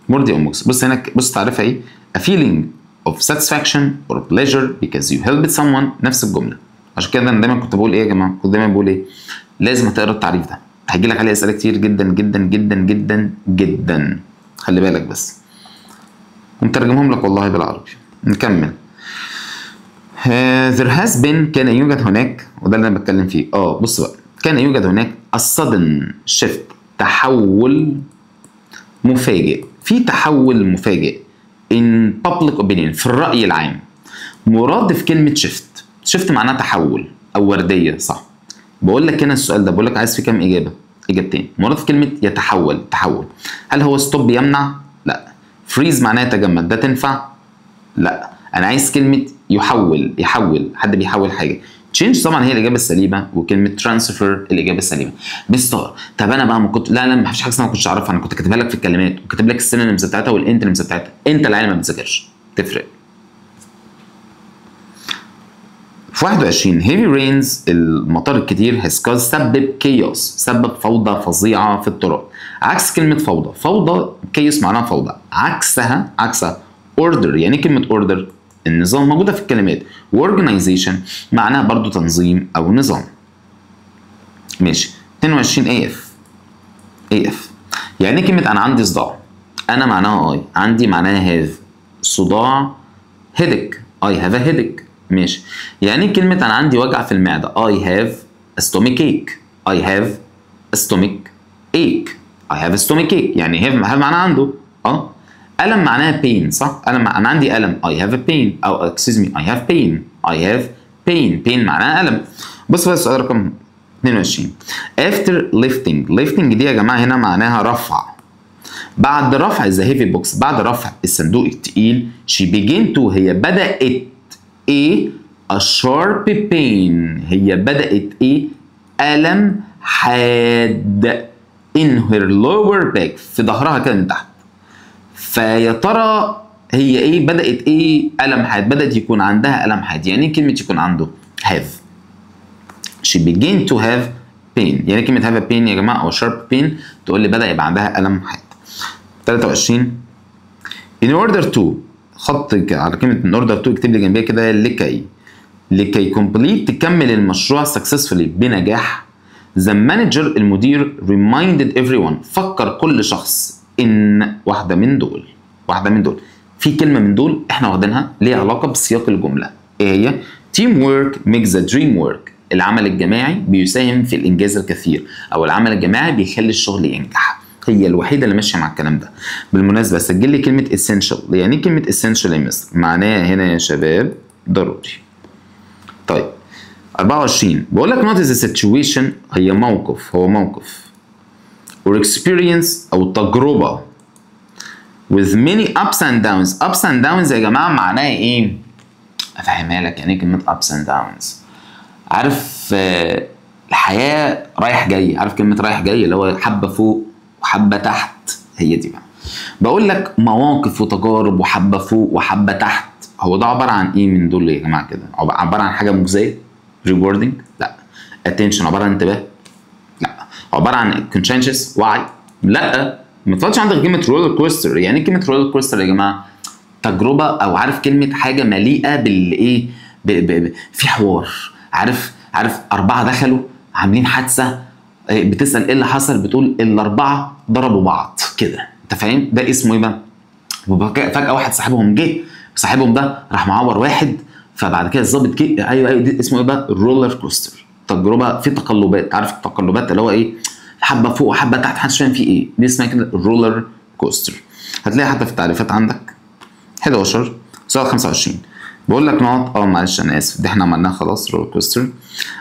مرضي او مجزي. بص هنا، بص تعرفها ايه؟ a feeling of satisfaction or pleasure because you helped someone، نفس الجملة، عشان كده انا دايما كنت بقول ايه يا جماعة؟ كنت دايما بقول ايه؟ لازم هتقرا التعريف ده، هيجي لك عليه اسئلة كتير جدا جدا جدا جدا جدا، خلي بالك بس. ومترجمهم لك والله بالعربي. نكمل. There has been، كان يوجد هناك، وده اللي انا بتكلم فيه. بص بقى، كان يوجد هناك a sudden shift، تحول مفاجئ، في تحول مفاجئ in public opinion، في الرأي العام. مرادف كلمة shift، shift معناها تحول أو وردية، صح؟ بقول لك هنا السؤال ده بقول لك عايز فيه كام إجابة؟ إجابتين. مرادف كلمة يتحول، تحول، هل هو stop يمنع؟ لا. freeze معناها يتجمد، ده تنفع؟ لا. أنا عايز كلمة يحول، يحول، حد بيحول حاجة. change طبعا هي الاجابة السليمة، وكلمه transfer الاجابة السليمة. مستر طب انا بقى ما كنت، لا لا ما فيش حاجة اسمها ما كنتش اعرفها، انا كنت كاتبها لك في الكلمات وكاتب لك ال synonyms بتاعتها وال antonyms بتاعتها، انت العيال ما بتذاكرش، تفرق. في 21 heavy rains، المطر الكتير، has caused سبب chaos، سبب فوضى فظيعة في الطرق. عكس كلمة فوضى، فوضى chaos معناها فوضى، عكسها عكسها order. يعني كلمة order النظام موجودة في الكلمات، و organization معناها برضو تنظيم او نظام. ماشي. 22 A F، A F يعني كلمة انا عندي صداع، انا معناها I، عندي معناها have، صداع headache، I have a headache. ماشي. يعني كلمة انا عندي وجع في المعدة، I have a stomach ache، I have a stomach ache، I have a stomach ache، يعني have معناها عنده. ألم معناها pain، صح؟ ألم، أنا عندي ألم، I have a pain، أو excuse me I have pain، I have pain، pain معناها ألم. بص بقى السؤال رقم 22 after lifting، lifting دي يا جماعة هنا معناها رفع. بعد رفع the heavy box، بعد رفع الصندوق التقيل، she began to، هي بدأت إيه؟ a sharp pain، هي بدأت إيه؟ ألم حاد in her lower back، في ظهرها كده من تحت. فيا ترى هي ايه بدأت ايه ألم حاد؟ بدأت يكون عندها ألم حاد. يعني ايه كلمة يكون عنده؟ have. she began to have pain، يعني كلمة have a pain يا جماعة أو sharp pain تقول لي بدأ يبقى عندها ألم حاد. 23 in order to، خط على كلمة in order to اكتب لي جنبيها كده لكي، لكي complete تكمل المشروع successfully بنجاح. the manager المدير reminded everyone، فكر كل شخص ان واحدة من دول، واحدة من دول، في كلمة من دول احنا واخدينها ليها علاقة بسياق الجملة. ايه هي؟ team work makes the dream work، العمل الجماعي بيساهم في الانجاز الكثير، او العمل الجماعي بيخلي الشغل ينجح. هي الوحيدة اللي ماشية مع الكلام ده. بالمناسبة سجل لي كلمة essential. يعني ايه كلمة essential يا مستر؟ معناها هنا يا شباب ضروري. طيب 24 بقول لك not is a situation، هي موقف، هو موقف or experience أو تجربة with many ups and downs. ups and downs يا جماعة معناها إيه؟ أفهمها لك يعني إيه كلمة ups and downs. عارف الحياة رايح جاي، عارف كلمة رايح جاي اللي هو حبة فوق وحبة تحت، هي دي بقى. بقول لك مواقف وتجارب وحبة فوق وحبة تحت، هو ده عبارة عن إيه من دول يا جماعة كده؟ عبارة عن حاجة مجزية؟ rewarding؟ لا. attention عبارة عن انتباه؟ لا. عبارة عن conscientious وعي؟ لا. ما تفضلش عندك كلمة roller coaster. يعني ايه كلمة roller coaster يا جماعة؟ تجربه، او عارف كلمة حاجة مليئة بالايه، في حوار، عارف اربعة دخلوا عاملين حادثه، بتسال ايه اللي حصل، بتقول الاربعة ضربوا بعض كده، انت فاهم؟ ده اسمه ايه بقى؟ فجاة واحد صاحبهم جه، صاحبهم ده راح معور واحد، فبعد كده الظابط جه، ايوه ايوه، دي اسمه ايه بقى؟ ال roller coaster. تجربه في تقلبات، عارف التقلبات اللي هو ايه؟ حبه فوق وحبه تحت، محدش فاهم فيه ايه، دي اسمها كده ال roller coaster. هتلاقي حتى في التعريفات عندك. 11 سؤال 25 بقول لك نقط، معلش انا اسف، دي احنا عملناها خلاص roller coaster.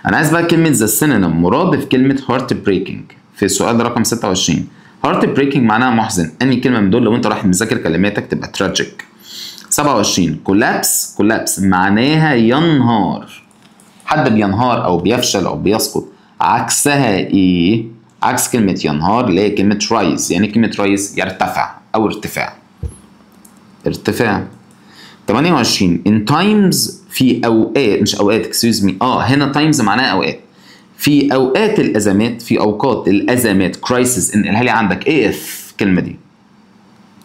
انا عايز بقى كلمة the synonym، مرادف كلمة heartbreaking في سؤال رقم 26. heartbreaking معناها محزن، انهي كلمة من دول لو انت رايح مذاكر كلماتك تبقى tragic. 27 collapse، collapse معناها ينهار، حد بينهار او بيفشل او بيسقط، عكسها ايه؟ عكس كلمة ينهار اللي هي كلمة rise. يعني كلمة rise يرتفع او ارتفاع، ارتفاع. 28 in times، في اوقات، مش اوقات excuse me، هنا times معناها اوقات، في اوقات الازمات، في اوقات الازمات crisis، انقلها لي عندك A F، الكلمة دي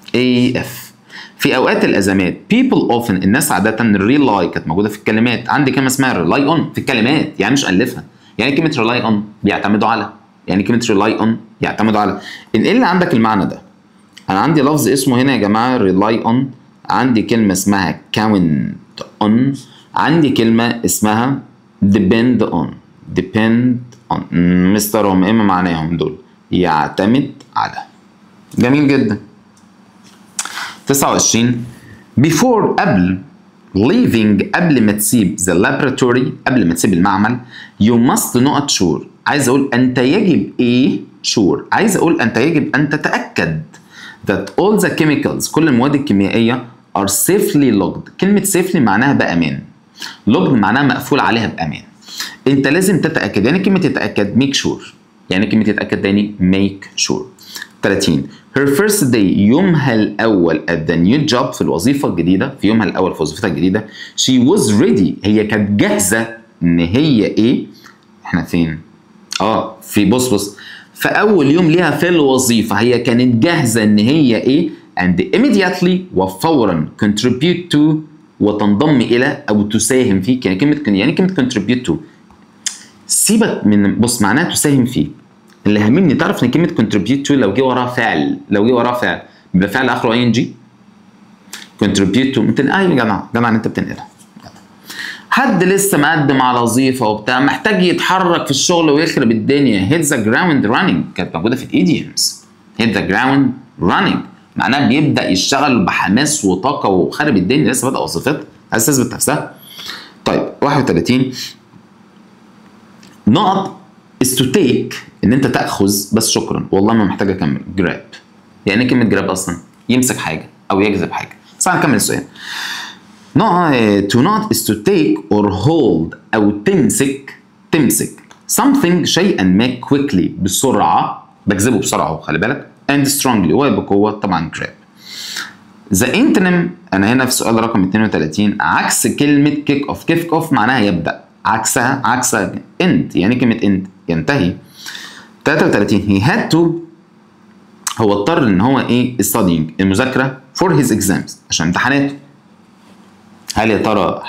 A F. في اوقات الازمات people often الناس عادة rely كانت موجودة في الكلمات، عندي كلمة اسمها rely on في الكلمات، يعني مش الفها، يعني كلمة rely on بيعتمدوا على، يعني كلمة rely on يعتمدوا على. انقل عندك المعنى ده، انا عندي لفظ اسمه هنا يا جماعة rely on، عندي كلمة اسمها count on، عندي كلمة اسمها depend on. depend on مستر هم ايه معناهم دول؟ يعتمد على. جميل جدا. 29 before قبل leaving قبل ما تسيب the laboratory قبل ما تسيب المعمل you must not sure، عايز اقول انت يجب ايه sure، عايز اقول انت يجب ان تتاكد that all the chemicals كل المواد الكيميائية are safely locked. كلمة safely معناها بامان، locked معناها مقفول عليها بامان. انت لازم تتاكد، يعني كلمة تتاكد make sure، يعني كلمة تتاكد تاني make sure. 30 her first day يومها الاول at the new job في الوظيفة الجديدة، في يومها الاول في وظيفتها الجديدة she was ready هي كانت جاهزة ان هي ايه، احنا فين؟ في بص في اول يوم ليها في الوظيفة هي كانت جاهزة ان هي ايه and immediately وفورا contribute to وتنضم الى او تساهم فيه. يعني كلمة يعني كلمة contribute to سيبك من بص معناها تساهم فيه، اللي هاممني تعرف ان كلمة contribute to لو جه وراها فعل، لو جه وراها فعل بيبقى فعل اخره ing. contribute to بتنقل يا جماعة، جماعة انت بتنقلها. حد لسه مقدم على وظيفة وبتاع محتاج يتحرك في الشغل ويخرب الدنيا، hit the ground running كانت موجودة في ال idioms. hit the ground running معناها بيبدا يشتغل بحماس وطاقة وخرب الدنيا، لسه بادئه وظيفتها عايز تثبت نفسها. طيب 31 نقط is to take ان انت تاخذ، بس شكرا والله ما محتاج اكمل. grab يعني كلمة grab اصلا يمسك حاجة او يجذب حاجة. بس هنكمل السؤال. to not is to take or hold او تمسك، تمسك something شيئا ما quickly بسرعة، بجذبه بسرعة خلي بالك and strongly وبقوة طبعا grab. The antonym انا هنا في سؤال رقم 32 عكس كلمة kick off. kick off معناها يبدا، عكسها عكسها end، يعني كلمة end ينتهي. 33 he had to هو اضطر ان هو ايه studying المذاكرة for his exams عشان امتحاناته. هل يا ترى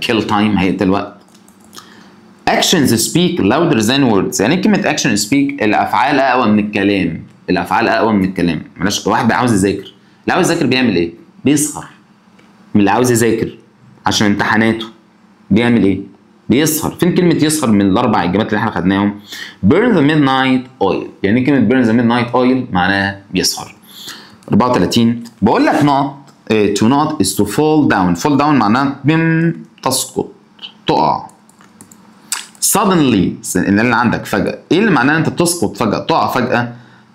kill time هيقتل وقت؟ actions speak louder than words، يعني كلمة action speak الافعال اقوى من الكلام، الافعال اقوى من الكلام. معلش واحد عاوز يذاكر، اللي عاوز يذاكر بيعمل ايه؟ بيسهر. من اللي عاوز يذاكر عشان امتحاناته بيعمل ايه؟ بيسهر. فين كلمة يسهر من الأربع إجابات اللي احنا خدناهم؟ burn the midnight oil، يعني كلمة burn the midnight oil معناها بيسهر. 34 بقول لك not to not is to fall down. fall down معناها تسقط تقع. suddenly اللي عندك فجأة، إيه اللي معناه أنت تسقط فجأة تقع فجأة؟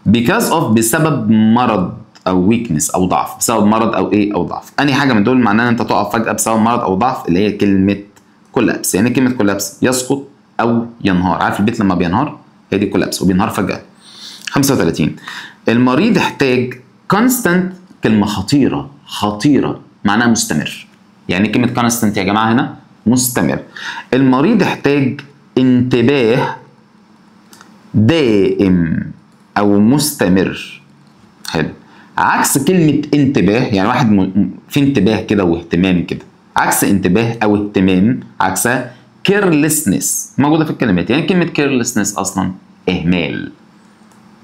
because of بسبب مرض أو weakness أو ضعف، بسبب مرض أو إيه أو ضعف. أنهي حاجة من دول معناها أنت تقع فجأة بسبب مرض أو ضعف؟ اللي هي كلمة collapse. يعني كلمة collapse يسقط أو ينهار، عارف البيت لما بينهار؟ هي دي collapse وبينهار فجأة. 35 المريض احتاج constant، كلمة خطيرة خطيرة معناها مستمر. يعني كلمة constant يا جماعة هنا مستمر. المريض احتاج انتباه دائم أو مستمر. حلو. عكس كلمة انتباه، يعني واحد في انتباه كده واهتمام كده، عكس انتباه او اهتمام عكسها carelessness موجودة في الكلمات. يعني كلمة carelessness اصلا اهمال،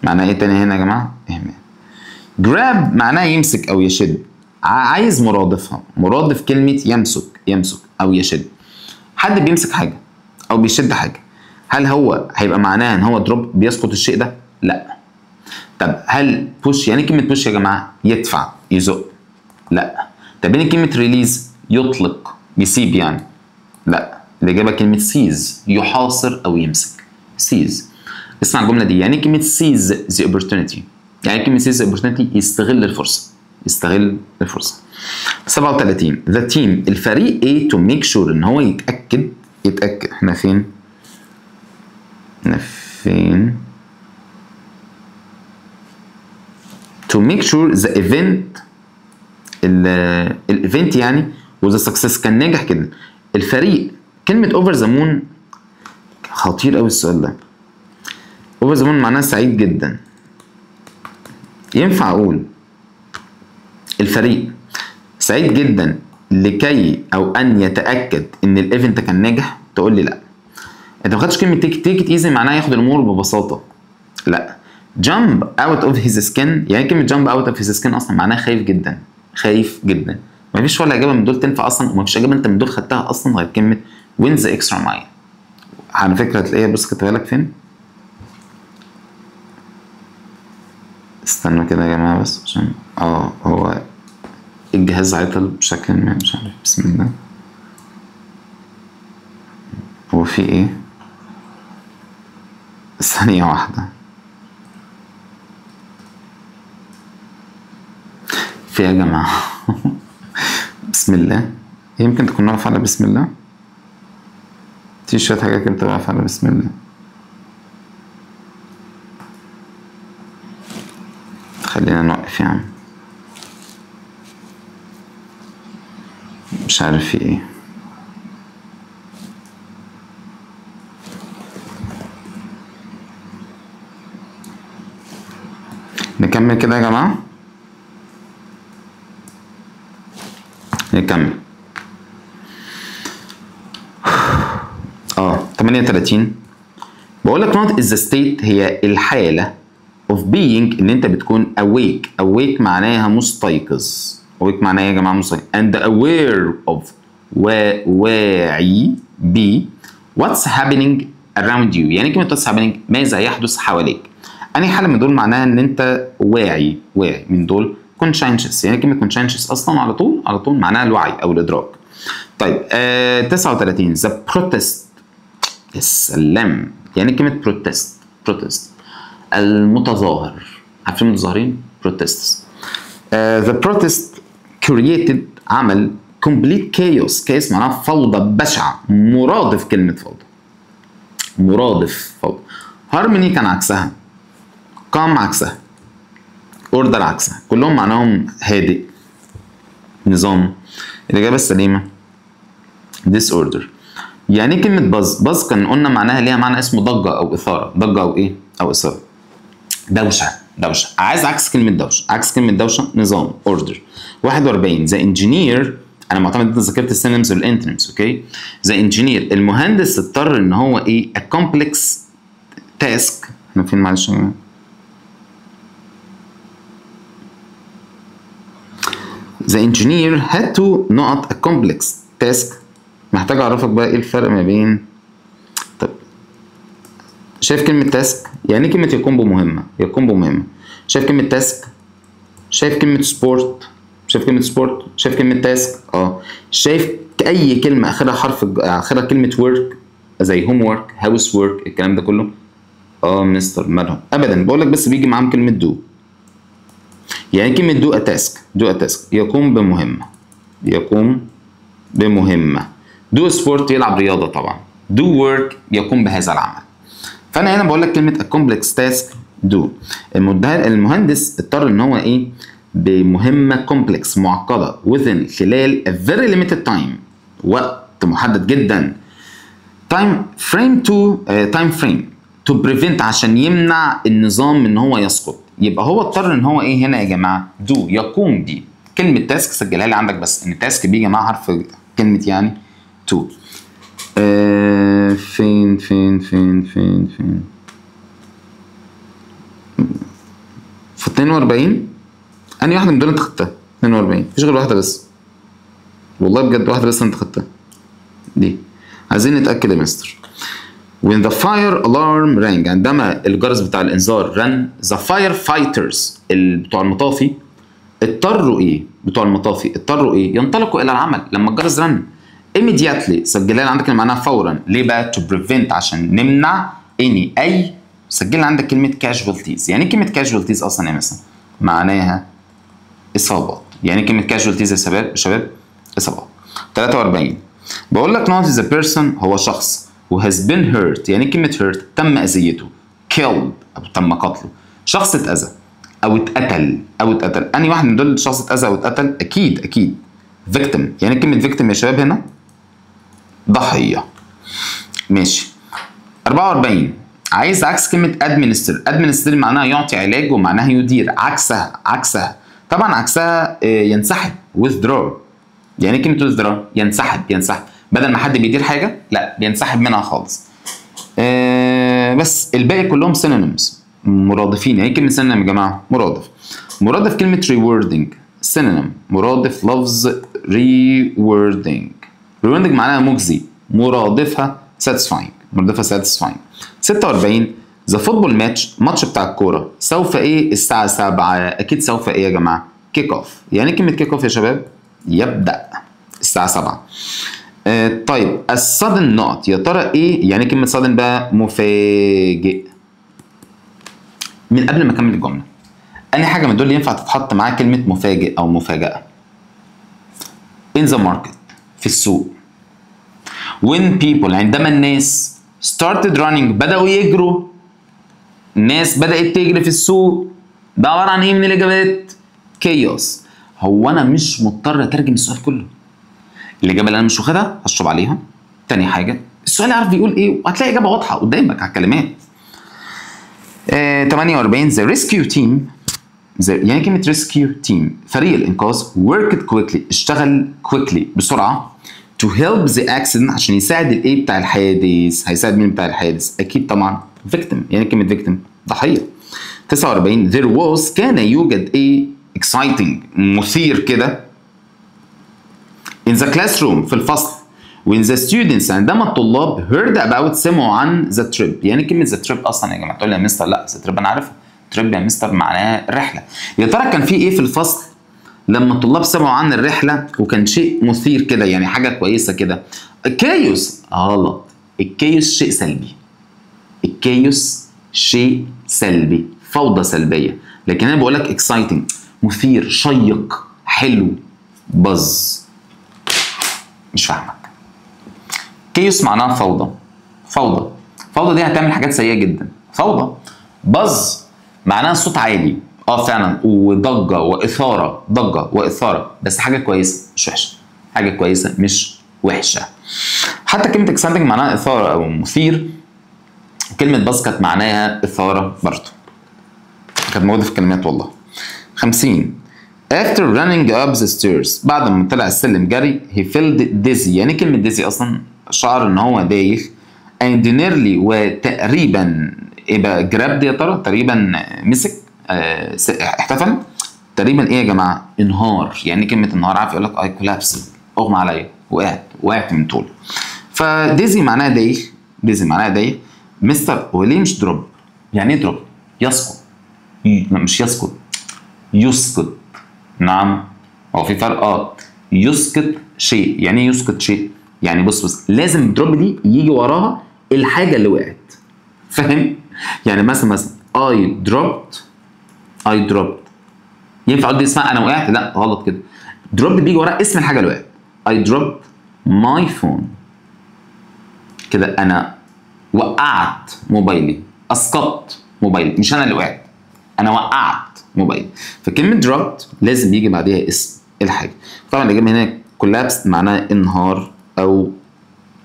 معناها ايه تاني هنا يا جماعة؟ اهمال. grab معناها يمسك او يشد، عايز مرادفها، مرادف كلمة يمسك، يمسك او يشد. حد بيمسك حاجة او بيشد حاجة، هل هو هيبقى معناها ان هو drop بيسقط الشيء ده؟ لا. طب هل push، يعني كلمة push يا جماعة يدفع يزق؟ لا. طب يعني كلمة release يطلق يسيب يعني؟ لا. الاجابة كلمة seize يحاصر او يمسك. seize. اسمع الجملة دي، يعني كلمة seize the opportunity، يعني كلمة seize the opportunity يستغل الفرصة، يستغل الفرصة. 37 the team الفريق ايه to make sure ان هو يتاكد، يتاكد احنا فين؟ احنا فين؟ to make sure the event ال event يعني was a success كان ناجح كده الفريق. كلمة over the moon خطير قوي السؤال ده. over the moon معناها سعيد جدا. ينفع اقول الفريق سعيد جدا لكي او ان يتاكد ان ال event كان ناجح، تقول لي لا. انت ما خدتش كلمة take it easy معناها ياخد الامور ببساطة، لا. jump out of his skin، يعني كلمة jump out of his skin اصلا معناها خايف جدا، خايف جدا. مفيش ولا اجابه من دول تنفع اصلا، ومفيش اجابه انت من دول خدتها اصلا غير كلمة went the extra mile. على فكرة هتلاقيها، بص كتبها لك فين، استنوا كده يا جماعة بس عشان هو الجهاز عطل بشكل ما، مش عارف. بسم الله، هو في ايه؟ ثانية واحدة، في يا جماعة بسم الله، يمكن تكون واقفة على بسم الله، في شوية حاجات كده بتبقى واقفة على بسم الله. خلينا نوقف يا عم، مش عارف في ايه. نكمل كده يا جماعة، نكمل. 38 بقول لك not is the state، هي الحالة of being ان انت بتكون awake. awake معناها مستيقظ، awake معناها ايه يا جماعة؟ مستيقظ. and aware of، واعي ب what's happening around you. يعني كلمة what's happening ماذا يحدث حواليك. أنهي حالة من دول معناها ان انت واعي؟ واعي من دول conscientious. يعني كلمة conscientious اصلا على طول على طول معناها الوعي او الادراك. طيب 39 the protest. السلام، يعني كلمة protest، protest المتظاهر، عارفين المتظاهرين؟ protests. The protest created، عمل complete chaos. chaos معناها فوضى بشعة، مرادف كلمة فوضى، مرادف فوضى. harmony كان عكسها، calm عكسها، order عكسها، كلهم معناهم هادئ، نظام. الإجابة السليمة disorder. يعني كلمة buzz، buzz كان قلنا معناها ليها معنى اسمه ضجة أو إثارة، ضجة أو إيه؟ أو إثارة. دوشة، دوشة، عايز عكس كلمة دوشة، عكس كلمة دوشة نظام، order. 41 the engineer، أنا معتمد أنت ذاكرت ال synonyms وال antonyms، okay؟ the engineer المهندس اضطر إن هو إيه؟ a complex task. احنا فين معلش يا جماعة؟ The engineer had to not a complex task. محتاج اعرفك بقى ايه الفرق ما بين، طب شايف كلمة task؟ يعني كلمة يقوم بمهمة، يقوم بمهمة. شايف كلمة task؟ شايف كلمة sport؟ شايف كلمة sport؟ شايف كلمة task؟ شايف اي كلمة اخرها حرف، اخرها كلمة work زي homework، housework، الكلام ده كله. مستر مالهم؟ ابدا، بقول لك بس بيجي معاهم كلمة do. يعني كلمة do a task، do a task يقوم بمهمة، يقوم بمهمة. do sport يلعب رياضة طبعا، do work يقوم بهذا العمل. فأنا هنا بقول لك كلمة a complex task do. المهندس اضطر إن هو إيه؟ بمهمة complex معقدة within خلال a very limited time، وقت محدد جدا. time frame to time frame to prevent عشان يمنع النظام إن هو يسقط. يبقى هو اضطر ان هو ايه هنا يا جماعة؟ do، يقوم بيه. كلمة task سجلها لي عندك بس ان task بيجي معاها حرف كلمة يعني to. فين فين فين فين فين؟ في 42 انهي واحدة من دول انت خدتها؟ 42 مفيش غير واحدة بس، والله بجد واحدة بس انت خدتها دي. عايزين نتاكد يا مستر. When the fire alarm rang، عندما الجرس بتاع الانذار رن، the firefighters بتوع المطافي اضطروا ايه؟ بتوع المطافي اضطروا ايه؟ ينطلقوا الى العمل لما الجرس رن. immediately سجلها لي عندك معناها فورا. ليه بقى؟ to prevent عشان نمنع any اي، سجل عندك كلمة casualties. يعني كلمة casualties اصلا ايه مثلا؟ معناها اصابات. يعني كلمة casualties يا شباب اصابات. 43 بقول لك not is a person، هو شخص who has been hurt. يعني كلمة hurt تم أذيته، killed أو تم قتله، شخص اتأذى أو اتقتل أو اتقتل. أنهي واحد من دول شخص اتأذى أو اتقتل؟ أكيد أكيد victim. يعني كلمة victim يا شباب هنا ضحية. ماشي. 44 عايز عكس كلمة administer. administer معناها يعطي علاج ومعناها يدير، عكسها، عكسها طبعا عكسها ينسحب، withdraw. يعني كلمة withdraw ينسحب، ينسحب بدل ما حد بيدير حاجة لا بينسحب منها خالص. بس الباقي كلهم synonyms مرادفين. يعني كلمة synonym يا جماعة مرادف، مرادف كلمة rewarding synonym مرادف لفظ rewarding. rewarding معناها مجزي، مرادفها satisfying، مرادفها satisfying. 46 the football match، ماتش بتاع الكورة سوف ايه الساعة 7؟ اكيد سوف ايه يا جماعة؟ kick off. يعني كلمة kick off يا شباب يبدأ الساعة 7. طيب ال sudden نقط، يا ترى ايه يعني كلمة sudden بقى؟ مفاجئ. من قبل ما اكمل الجملة، أي حاجة من دول ينفع تتحط معاها كلمة مفاجئ أو مفاجأة؟ in the market في السوق. when people عندما الناس started running بدأوا يجروا، الناس بدأت تجري في السوق، ده عبارة عن ايه من الإجابات؟ chaos. هو أنا مش مضطر أترجم السؤال كله. الإجابة اللي أنا مش واخدها هشرب عليها. تاني حاجة السؤال عارف بيقول إيه، وهتلاقي إجابة واضحة قدامك على الكلمات. 48 the rescue team، يعني كلمة rescue team فريق الإنقاذ، worked quickly اشتغل quickly بسرعة to help the accident عشان يساعد الإيه بتاع الحادث. هيساعد مين بتاع الحادث؟ أكيد طبعا victim. يعني كلمة victim ضحية. 49 there was كان يوجد إيه exciting مثير كده in the classroom في الفصل when the students عندما الطلاب heard about سمعوا عن the trip. يعني كلمة the trip أصلا يا جماعة تقول لي يا مستر لا the trip أنا عارفها، trip يا مستر معناها رحلة. يا ترى كان في إيه في الفصل لما الطلاب سمعوا عن الرحلة وكان شيء مثير كده، يعني حاجة كويسة كده؟ chaos غلط، ال chaos شيء سلبي، ال chaos شيء سلبي، فوضى سلبية. لكن أنا بقول لك exciting مثير شيق حلو buzz. مش فاهمك. chaos معناها فوضى، فوضى، فوضى دي هتعمل حاجات سيئة جدا، فوضى. buzz معناها صوت عالي، فعلا، وضجة وإثارة، ضجة وإثارة، بس حاجة كويسة مش وحشة، حاجة كويسة مش وحشة. حتى كلمة exciting معناها إثارة أو مثير، كلمة buzz كانت معناها إثارة برضه، كانت موجودة في الكلمات والله. 50 after running up the stairs بعد ما طلع السلم جري he felt dizzy. يعني كلمة dizzy أصلا شعر إن هو دايخ، and nearly وتقريبا إيه بقى grabbed يا ترى، تقريبا مسك احتفل تقريبا إيه يا جماعة؟ انهار. يعني كلمة انهار عارف يقول لك I collapsed، أغمى عليا، وقعت من طولي. ف dizzy معناها دايخ، dizzy معناها دايخ. مستر وليه مش drop؟ يعني إيه drop؟ يسقط. لا مش يسقط، يسقط. نعم هو في فرق. يسقط شيء. يعني ايه يسقط شيء؟ يعني بص لازم ال drop دي يجي وراها الحاجة اللي وقعت، فاهم؟ يعني مثلا I dropped، I dropped ينفع اقول دي اسمها انا وقعت؟ لا غلط كده. drop بيجي وراها اسم الحاجة اللي وقعت. I dropped my phone كده انا وقعت موبايلي، اسقطت موبايلي، مش انا اللي وقعت، انا وقعت موبايل. فكلمة dropped لازم يجي بعديها اسم الحاجة. طبعا الإجابة هنا collapsed معناها انهار أو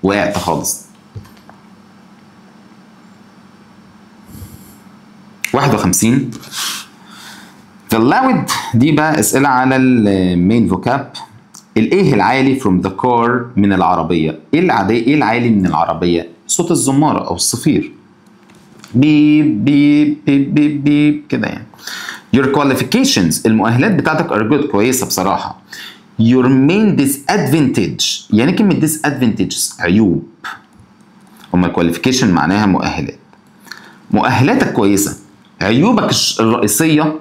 وقعت خالص. 51 The loud دي بقى أسئلة على ال main vocab. الإيه العالي from the car من العربية؟ إيه العادي؟ إيه العالي من العربية؟ صوت الزمارة أو الصفير، beep beep beep beep beep كده يعني. Your qualifications المؤهلات بتاعتك are good كويسة بصراحة. Your main disadvantage يعني كلمة disadvantages عيوب، هما qualification معناها مؤهلات، مؤهلاتك كويسة، عيوبك الرئيسية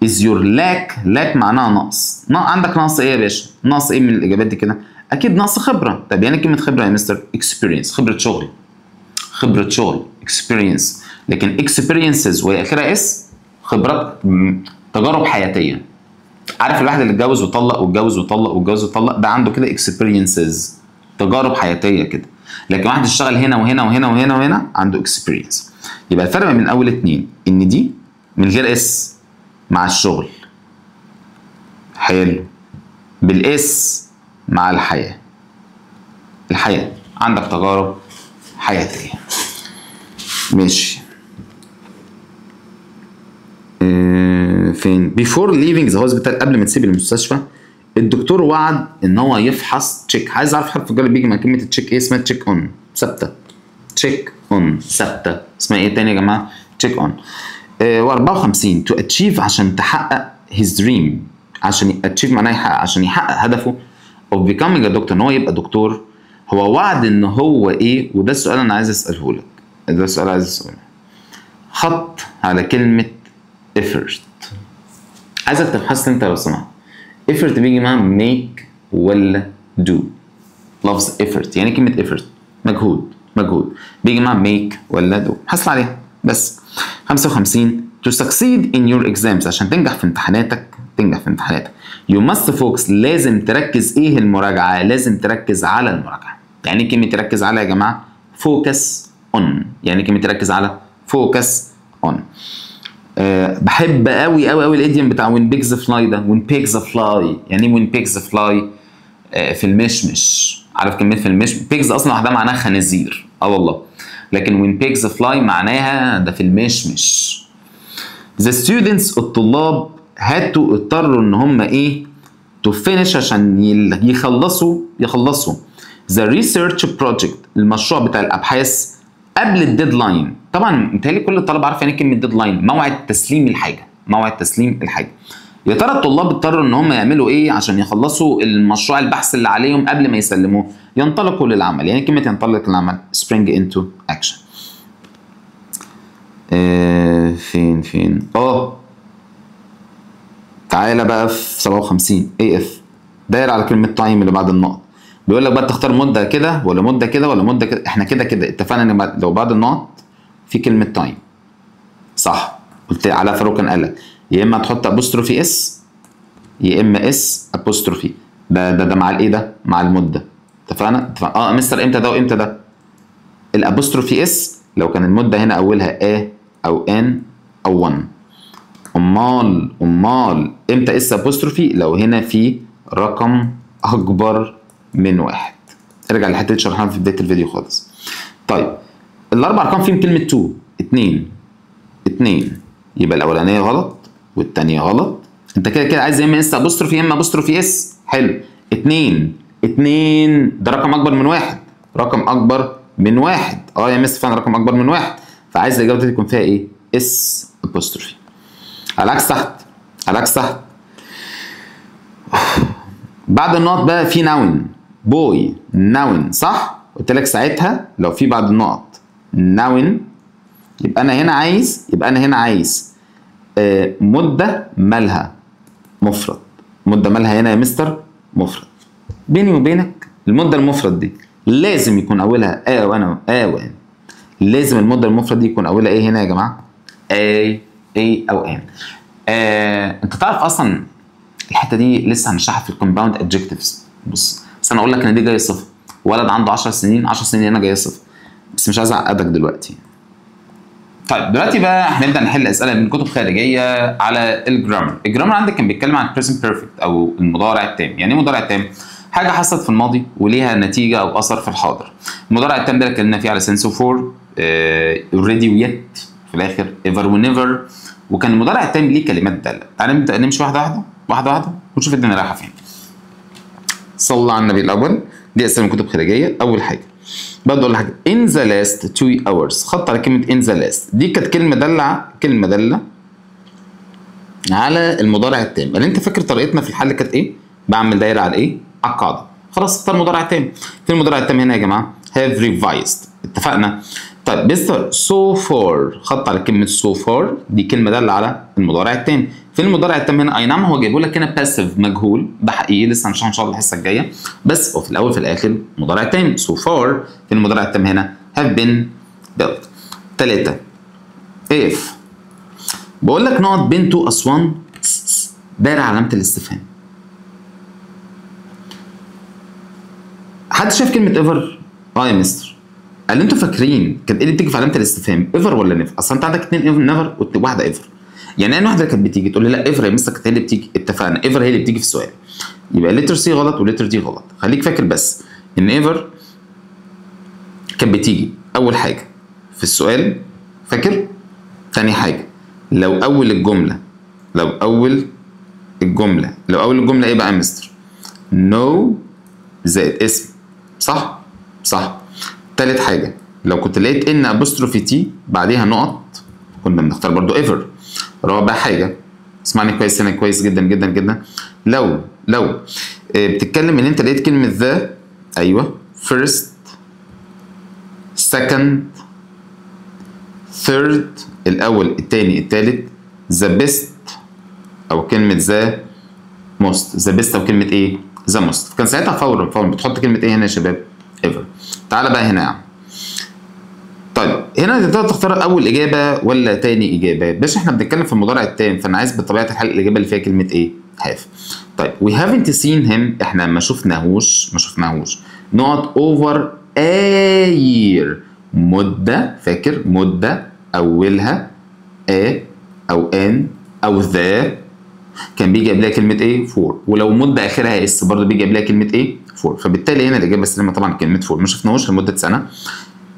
is your lack. lack معناها نقص، عندك نقص ايه يا باشا؟ نقص ايه من الإجابات دي كده؟ أكيد نقص خبرة. طب يعني كلمة خبرة يا مستر؟ experience، خبرة شغل، خبرة شغل experience. لكن experiences وهي آخرها s خبرات، تجارب حياتية. عارف الواحد اللي اتجوز وطلق واتجوز وطلق واتجوز وطلق ده عنده كده experiences، تجارب حياتية كده. لكن واحد اشتغل هنا وهنا وهنا وهنا وهنا عنده experience. يبقى الفرق من أول اتنين إن دي من غير s مع الشغل، حلو، بال s مع الحياة. الحياة عندك تجارب حياتية. ماشي. فين؟ before leaving the hospital قبل ما تسيب المستشفى الدكتور وعد ان هو يفحص check. عايز اعرف حرف الجر بيجي مع كلمة check ايه؟ اسمها check on، ثابتة. check on ثابتة، اسمها ايه تاني يا جماعة؟ check on. و54 to achieve عشان تحقق his dream، عشان achieve معناه يحقق، عشان يحقق هدفه of becoming a doctor، ان هو يبقى دكتور. هو وعد ان هو ايه؟ وده السؤال انا عايز اساله لك، ده السؤال عايز اساله. خط على كلمة effort، عايزك تبحث انت لو سمحت. effort بيجي معاه make ولا do؟ لفظ effort يعني كلمة effort مجهود، مجهود بيجي معاه make ولا do؟ حصل عليها بس. 55 to succeed in your exams عشان تنجح في امتحاناتك، تنجح في امتحاناتك you must focus لازم تركز ايه؟ المراجعة، لازم تركز على المراجعة. يعني ايه كلمة تركز على يا جماعة؟ focus on. يعني كلمة تركز على focus on. بحب قوي قوي قوي ال idiom بتاع when pigs fly ده، when pigs fly. يعني ايه when pigs fly؟ في المشمش، عارف كلمة في المشمش؟ pigs اصلا لوحدها معناها خنازير، اه والله، لكن when pigs fly معناها ده في المشمش. The students الطلاب had to اضطروا ان هم ايه؟ to finish عشان يخلصوا the research project المشروع بتاع الابحاث قبل ال deadline. طبعا متهيألي كل الطلبة عارفه يعني كلمة deadline، موعد تسليم الحاجة، موعد تسليم الحاجة. يا ترى الطلاب اضطروا ان هم يعملوا ايه عشان يخلصوا المشروع البحث اللي عليهم قبل ما يسلموه؟ ينطلقوا للعمل. يعني كلمة ينطلق للعمل spring into action. فين تعالى بقى في 57 A F، داير على كلمة time اللي بعد النقط. بيقول لك بقى تختار مده كده ولا مده كده ولا مده كده. احنا كده كده اتفقنا ان لو بعد النقط في كلمة time، صح؟ قلت على فاروق كان قال لك يا اما تحط apostrophe s يا اما s apostrophe. ده مع الايه؟ ده مع المدة. اتفقنا؟ اتفقنا. مستر امتى ده وامتى ده؟ ال apostrophe s لو كان المدة هنا اولها a او an او 1. امال امتى s apostrophe؟ لو هنا في رقم اكبر من واحد. ارجع للحتة اللي شرحناها في بداية الفيديو خالص. طيب الاربع ارقام فيهم كلمة 2 2 2، يبقى الاولانية غلط والثانية غلط. انت كده كده عايز يا اما s apostrophe يا اما apostrophe s. حلو. 2 2 ده رقم اكبر من واحد، رقم اكبر من واحد. يا مس فعلا رقم اكبر من واحد، فعايز الاجابة دي يكون فيها ايه؟ s apostrophe. على العكس تحت، على العكس تحت بعد النقط بقى في noun boy noun، صح؟ قلت لك ساعتها لو في بعد النقط noun يبقى انا هنا عايز، يبقى انا هنا عايز مده مالها مفرد. مده مالها هنا يا مستر مفرد. بيني وبينك المدة المفرد دي لازم يكون اولها a او an a او an. لازم المدة المفرد دي يكون اولها ايه هنا يا جماعة؟ a a او an. انت تعرف اصلا الحتة دي لسه هنشرحها في ال compound adjectives. بص بس انا اقول لك ان دي جاية صفة. ولد عنده 10 سنين، 10 سنين هنا جاية صفة، بس مش عايز اعقدك دلوقتي. طيب دلوقتي بقى هنبدا نحل اسئلة من كتب خارجية على ال grammar. ال grammar عندك كان بيتكلم عن present perfect او المضارع التام. يعني ايه مضارع التام؟ حاجة حصلت في الماضي وليها نتيجة او اثر في الحاضر. المضارع التام ده اتكلمنا فيه على since و for، already و yet، في الاخر ever و never. وكان المضارع التام ليه كلمات داله. تعالى نبدا نمشي واحدة واحدة واحدة واحدة ونشوف الدنيا رايحة فين. صلى على النبي الاول. دي اسئلة من كتب خارجية. اول حاجة برضه اقول حاجة in the last 2 hours، خط على كلمة in the last، دي كانت كلمة داله، كلمة داله على المضارع التام. اللي انت فاكر طريقتنا في الحل كانت ايه؟ بعمل دايرة على ايه؟ على القاعدة. خلاص اختار مضارع تام. فين المضارع التام هنا يا جماعة؟ have revised، اتفقنا. طيب مستر so far، خط على كلمة so far، دي كلمة داله على المضارع التام. فين المضارع التام هنا؟ اي نعم هو جايبه لك هنا passive مجهول، ده حقيقي لسه هنشرحه ان شاء الله الحصة الجاية، بس وفي الاول في الاخر مضارع تام so far. فين المضارع التام هنا؟ have been built. 3 if بقول لك نقط been to اسوان، دايرة علامة الاستفهام. حد شايف كلمة ever؟ يا مستر. قال انتوا فاكرين كانت ايه اللي بتيجي في علامة الاستفهام؟ ever ولا never؟ اصل انت عندك 2 never وواحدة ever. يعني انا واحدة كانت بتيجي تقول لي لا ever يا مستر كانت هي اللي بتيجي. اتفقنا ever هي اللي بتيجي في السؤال. يبقى letter C غلط و letter D غلط. خليك فاكر بس ان ever كانت بتيجي اول حاجة في السؤال، فاكر؟ تاني حاجة لو اول الجملة، لو اول الجملة، لو اول الجملة ايه بقى يا مستر؟ know زائد اسم، صح؟ صح. تالت حاجة لو كنت لقيت n apostrophe t بعديها نقط كنا بنختار برضو ever. رابع حاجة اسمعني كويس هنا كويس جدا جدا جدا، لو بتتكلم ان انت لقيت كلمة the، ايوه first second third، الاول الثاني الثالث، the best او كلمة the most، the best او كلمة ايه؟ the most. كان ساعتها فورا فورا بتحط كلمة ايه هنا يا شباب؟ ever. تعالى بقى هنا يا عم. طيب هنا تقدر تختار اول اجابه ولا تاني اجابه؟ باشا احنا بنتكلم في المضارع التام، فانا عايز بطبيعة الحال الاجابة اللي فيها كلمة ايه؟ have. طيب we haven't seen him، احنا ما شفناهوش نقط over a year، مده، فاكر مده اولها a او an او the كان بيجي قبلها كلمة ايه؟ for، ولو مده اخرها s برضه بيجي قبلها كلمة ايه؟ for. فبالتالي هنا الاجابة السليمة طبعا كلمة for، ما شفناهوش لمدة سنة.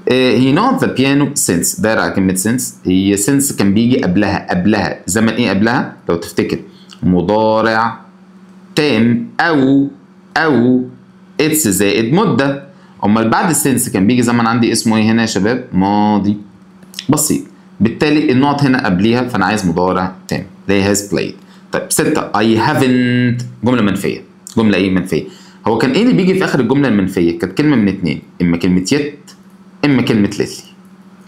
he not the piano since، داير على كلمة since، هي since كان بيجي قبلها زمن ايه قبلها؟ لو تفتكر مضارع تام او it's زائد مدة. امال بعد since كان بيجي زمن عندي اسمه ايه هنا يا شباب؟ ماضي بسيط. بالتالي النقط هنا قبليها، فانا عايز مضارع تام اللي هي has played. طيب 6 I haven't، جملة منفية، جملة ايه منفية؟ هو كان ايه اللي بيجي في اخر الجملة المنفية؟ كانت كلمة من اتنين، اما كلمة yet اما كلمة lately،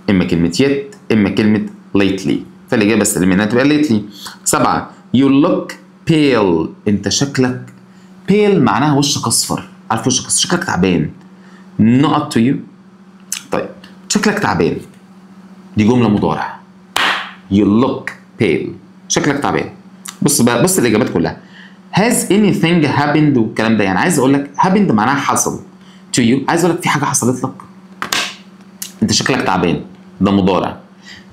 اما كلمة yet اما كلمة lately، فالإجابة السليمة انها تبقى lately. 7 you look pale، انت شكلك pale معناها وشك اصفر، عارف وشك اصفر، شكلك تعبان. not to you، طيب شكلك تعبان دي جملة مضارع، you look pale شكلك تعبان. بص بقى، بص الإجابات كلها has anything happened والكلام ده، يعني عايز اقول لك happened معناها حصل، to you عايز اقول لك في حاجة حصلت لك، انت شكلك تعبان ده مضارع،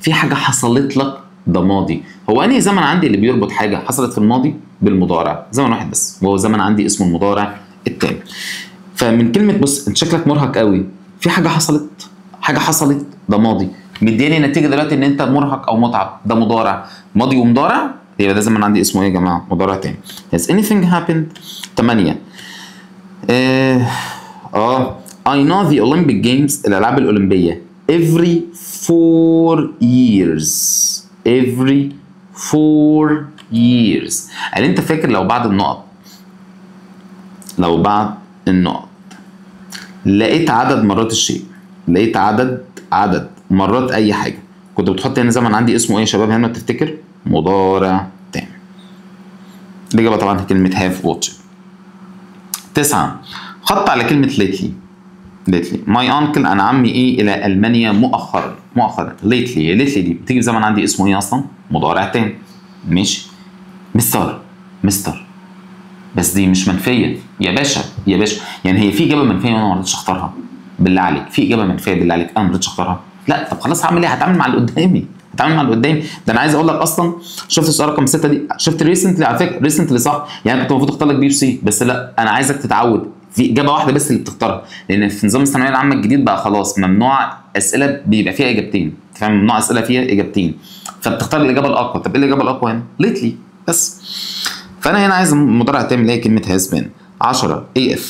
في حاجة حصلت لك ده ماضي. هو انهي زمن عندي اللي بيربط حاجة حصلت في الماضي بالمضارع؟ زمن واحد بس، وهو زمن عندي اسمه المضارع التام. فمن كلمة بص انت شكلك مرهق قوي، في حاجة حصلت، حاجة حصلت ده ماضي، مدياني نتيجة دلوقتي ان انت مرهق او متعب ده مضارع، ماضي ومضارع يبقى ده زمن عندي اسمه ايه يا جماعة؟ مضارع تام. Has anything happened؟ 8 I know the Olympic Games، الالعاب الاولمبية every 4 years، every 4 years. هل انت فاكر لو بعد النقط، لو بعد النقط لقيت عدد مرات الشيء، لقيت عدد مرات اي حاجة، كنت بتحط هنا زمن عندي اسمه ايه يا شباب هنا تفتكر؟ مضارع تام. الاجابة طبعا كلمة have watched. 9 خط على كلمة lately، lately my uncle انا عمي ايه الى المانيا مؤخرا، مؤخرا lately، lately دي بتيجي زمن عندي اسمه ايه اصلا؟ مضارع تام. ماشي مستر، مستر بس دي مش منفية يا باشا، يا باشا يعني هي في اجابه منفية وانا ما رضيتش اختارها؟ بالله عليك في اجابه منفية بالله عليك انا ما رضيتش اختارها؟ لا طب خلاص هعمل ايه؟ هتعامل مع اللي قدامي، هتعامل مع اللي قدامي. ده انا عايز اقول لك اصلا شفت السؤال رقم 6 دي، شفت recently على فكرة، recently صح، يعني كنت المفروض اختار لك B و C، بس لا انا عايزك تتعود في اجابه واحدة بس اللي بتختارها، لان في نظام الثانوية العامة الجديد بقى خلاص ممنوع اسئلة بيبقى فيها اجابتين، فاهم؟ ممنوع اسئلة فيها اجابتين، فبتختار الاجابة الاقوى. طب ايه الاجابة الاقوى هنا؟ lately بس. فانا هنا عايز مضارع تام اللي هي كلمة has been. 10 A F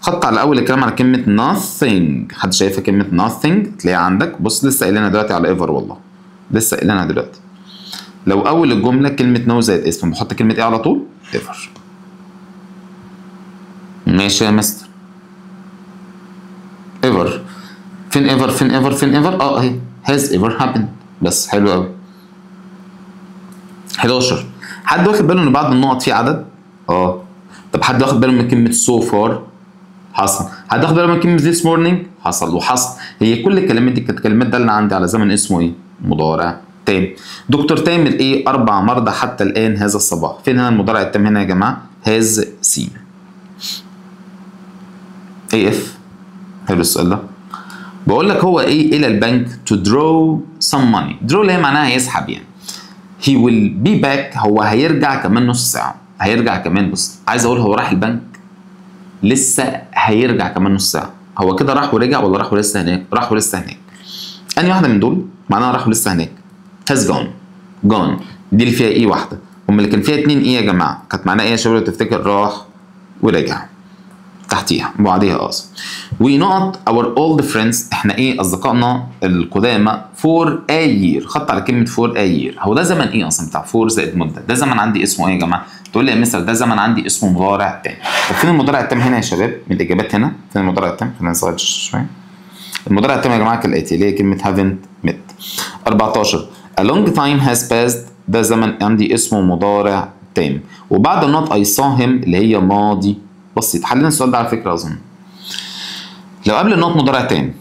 خط على اول الكلام على كلمة nothing، حد شايفه كلمة nothing؟ تلاقيها عندك، بص لسه قايلينها دلوقتي على ever، والله لسه قايلينها دلوقتي. لو اول الجملة كلمة no زائد اسم بحط كلمة ايه على طول؟ ever. ماشي يا مستر. ever فين ever فين ever فين ever؟ اهي has ever happened بس. حلو قوي. 11 حد واخد باله ان بعد النقط في عدد؟ طب حد واخد باله من كلمة so far؟ حصل. حد واخد باله من كلمة this morning؟ حصل وحصل. هي كل الكلمات دي كانت كلمات دالة عندي على زمن اسمه ايه؟ مضارع تام. دكتور تامر ايه 4 مرضى حتى الان هذا الصباح. فين هنا المضارع التام هنا يا جماعة؟ has seen. A F. حلو السؤال ده. بقول لك هو ايه الى البنك to draw some money. draw اللي هي معناها يسحب يعني. he will be back، هو هيرجع كمان نص ساعة، هيرجع كمان. بص عايز اقول هو راح البنك لسه هيرجع كمان نص ساعة، هو كده راح ورجع ولا راح ولسه هناك؟ راح ولسه هناك. انهي واحدة من دول معناها راح ولسه هناك؟ has gone. gone دي اللي فيها e واحدة، امال اللي كان فيها 2 e يا جماعة كانت معناها ايه يا شباب لو تفتكر؟ راح وراجع تحتيها بعديها اقصد. We نقط our old friends، احنا ايه اصدقائنا القدامى for a year، خط على كلمة for a year. هو ده زمن ايه اصلا بتاع for زائد مده؟ ده زمن عندي اسمه ايه يا جماعة؟ تقول لي يا مستر ده زمن عندي اسمه مضارع تام. طب فين المضارع التام هنا يا شباب؟ من الاجابات هنا فين المضارع التام؟ خلينا نصغر شوية. المضارع التام يا جماعة كالاتي اللي هي كلمة haven't met. 14 a long time has passed، ده زمن عندي اسمه مضارع تام، وبعد النقط I saw him اللي هي ماضي بسيط. حلينا السؤال ده على فكرة اظن. لو قبل النقط مضارع تام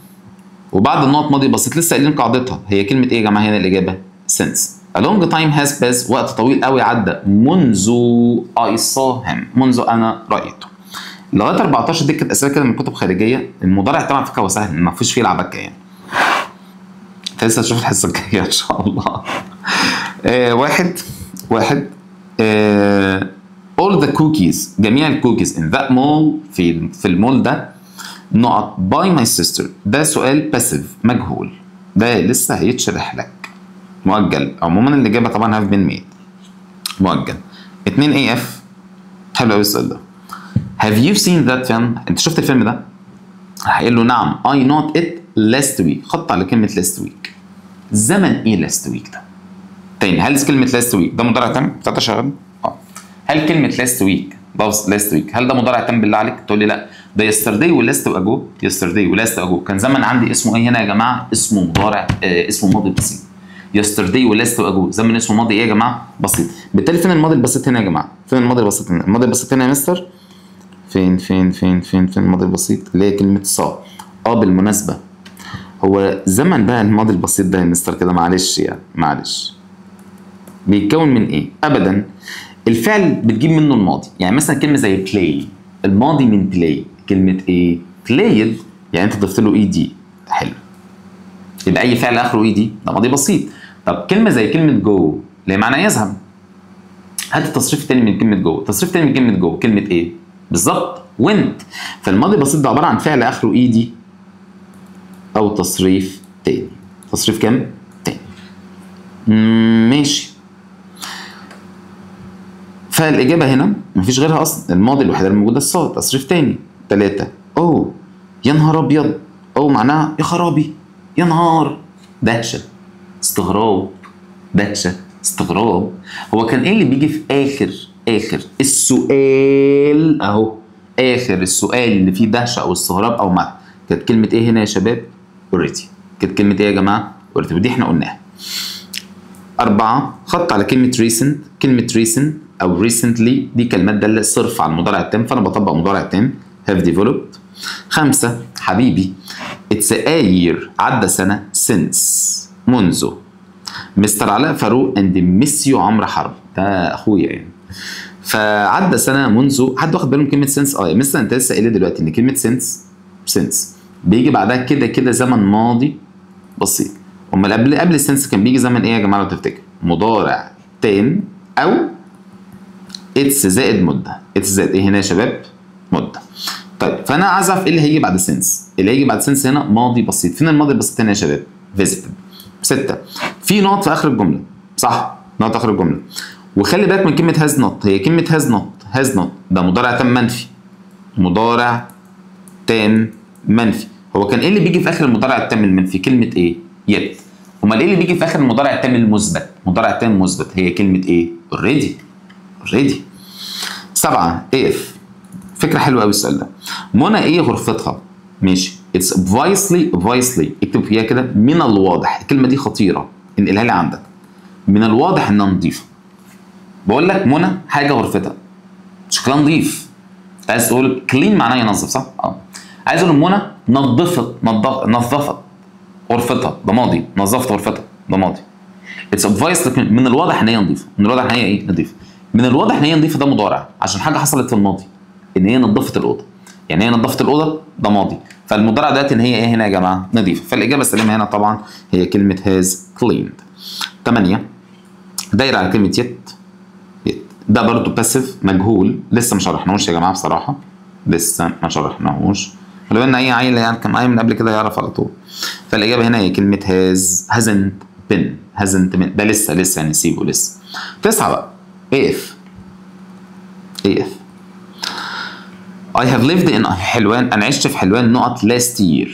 وبعد النقط ماضي بسيط لسه قايلين قاعدتها، هي كلمة ايه يا جماعة هنا الاجابة؟ since. A long time has passed، وقت طويل قوي عدى منذ I saw him، منذ انا رايته. لغاية 14 دي كانت اسئلة كده من كتب خارجية. المضارع طبعا فكرة هو سهل ما فيش فيه لعبكه يعني. انت لسه هتشوف الحصة الجاية ان شاء الله. واحد all the cookies، جميع ال cookies in that mall، في المول ده نقط by my sister. ده سؤال passive مجهول، ده لسه هيتشرح لك مؤجل. عموما الاجابة طبعا have been made مؤجل. 2 A F، حلو قوي السؤال ده. Have you seen that film؟ انت شفت الفيلم ده؟ هيقول له نعم I نقط it last week، خط على كلمة last week. زمن ايه last week ده؟ تاني، هل كلمة last week ده مضارع تام؟ بتاعتها شغال؟ اه. هل كلمة last week لفظ last week هل ده مضارع تام بالله عليك؟ تقول لي لا، ده yesterday و last ago، yesterday و last ago كان زمن عندي اسمه ايه هنا يا جماعة؟ اسمه مضارع اسمه ماضي بسيط. yesterday و last ago زمن اسمه ماضي ايه يا جماعة؟ بسيط. بالتالي فين الماضي البسيط هنا يا جماعة؟ فين الماضي البسيط هنا؟ الماضي البسيط هنا يا مستر؟ فين فين فين فين فين الماضي البسيط؟ اللي هي كلمة saw. بالمناسبة هو زمن بقى الماضي البسيط ده يا مستر كده معلش يعني معلش بيتكون من ايه؟ ابدا الفعل بتجيب منه الماضي، يعني مثلا كلمة زي play، الماضي من play كلمة ايه؟ played، يعني انت ضفت له ed. حلو، يبقى اي فعل اخره ed ده ماضي بسيط. طب كلمة زي كلمة go اللي معناها يذهب، هات التصريف الثاني من كلمة go، التصريف الثاني من كلمة go كلمة ايه؟ بالظبط went. فالماضي البسيط ده عبارة عن فعل اخره ed او تصريف تاني. تصريف كام؟ تاني. ماشي. فالاجابه هنا مفيش غيرها اصلا، الماضي الوحيدة الموجودة ال saw، تصريف تاني. 3 oh يا نهار ابيض، oh معناها يا خرابي، يا نهار، دهشة، استغراب، دهشة، استغراب. هو كان ايه اللي بيجي في اخر السؤال اهو، اخر السؤال اللي فيه دهشة او استغراب او معنى؟ كانت كلمة ايه هنا يا شباب؟ already. كانت كلمة ايه يا جماعة؟ already، ودي احنا قلناها. 4 خط على كلمة recent، كلمة recent او recently دي كلمات داله صرف على المضارع التام، فانا بطبق مضارع التام have developed. 5 حبيبي it's a year، عدى سنة since منذ مستر علاء فاروق and مسيو عمرو حرب، ده اخويا يعني. فعدى سنة منذ، حد واخد باله من كلمة since؟ يا مستر انت لسه قايل دلوقتي ان كلمة since بيجي بعدها كده كده زمن ماضي بسيط. امال قبل since كان بيجي زمن ايه يا جماعة لو تفتكر؟ مضارع تام او it's زائد مده. it's زائد ايه هنا يا شباب؟ مده. طيب فانا عايز اعرف ايه اللي هيجي بعد since. اللي هيجي بعد since هنا ماضي بسيط. فين الماضي البسيط هنا يا شباب؟ visited. 6 في نقط في اخر الجملة، صح؟ نقط اخر الجملة. وخلي بالك من كلمة has not، هي كلمة has not، has not ده مضارع تام منفي. مضارع تام منفي. هو كان ايه اللي بيجي في اخر المضارع التام المنفي؟ كلمة ايه؟ yet. امال ايه اللي بيجي في اخر المضارع التام المثبت؟ مضارع تام مثبت هي كلمة ايه؟ already. already. 7 A F، فكرة حلوة قوي السؤال ده. منى ايه غرفتها؟ ماشي. it's obviously، obviously اكتب فيها كده من الواضح، الكلمة دي خطيرة انقلها لي عندك. من الواضح انها نظيفة. بقول لك منى حاجة غرفتها شكلها نظيف، عايز تقول clean معناه ينظف صح؟ عايز اقول منى نظفت، نظفت غرفتها، ده ماضي، نظفت غرفتها ده ماضي. it's obviously من الواضح ان هي نظيفة، من الواضح ان هي ايه؟ نظيفة. من الواضح ان هي نظيفة ده مضارع عشان حاجة حصلت في الماضي ان هي نظفت الاوضة، يعني هي نظفت الاوضة ده ماضي، فالمضارع دلوقتي ان هي ايه هنا يا جماعة؟ نظيفة. فالاجابه السليمة هنا طبعا هي كلمة has cleaned. 8 دايرة على كلمة yet، yet ده برضو passive مجهول، لسه ما شرحناهوش يا جماعة بصراحة، لسه ما شرحناهوش، ولو ان اي عيل يعني كان معايا من قبل كده يعرف على طول. فالاجابه هنا هي كلمة has، hasn't been، hasn't been ده لسه هنسيبه لسه. 9 بقى A F، A F I have lived in حلوان، انا عشت في حلوان نقط last year.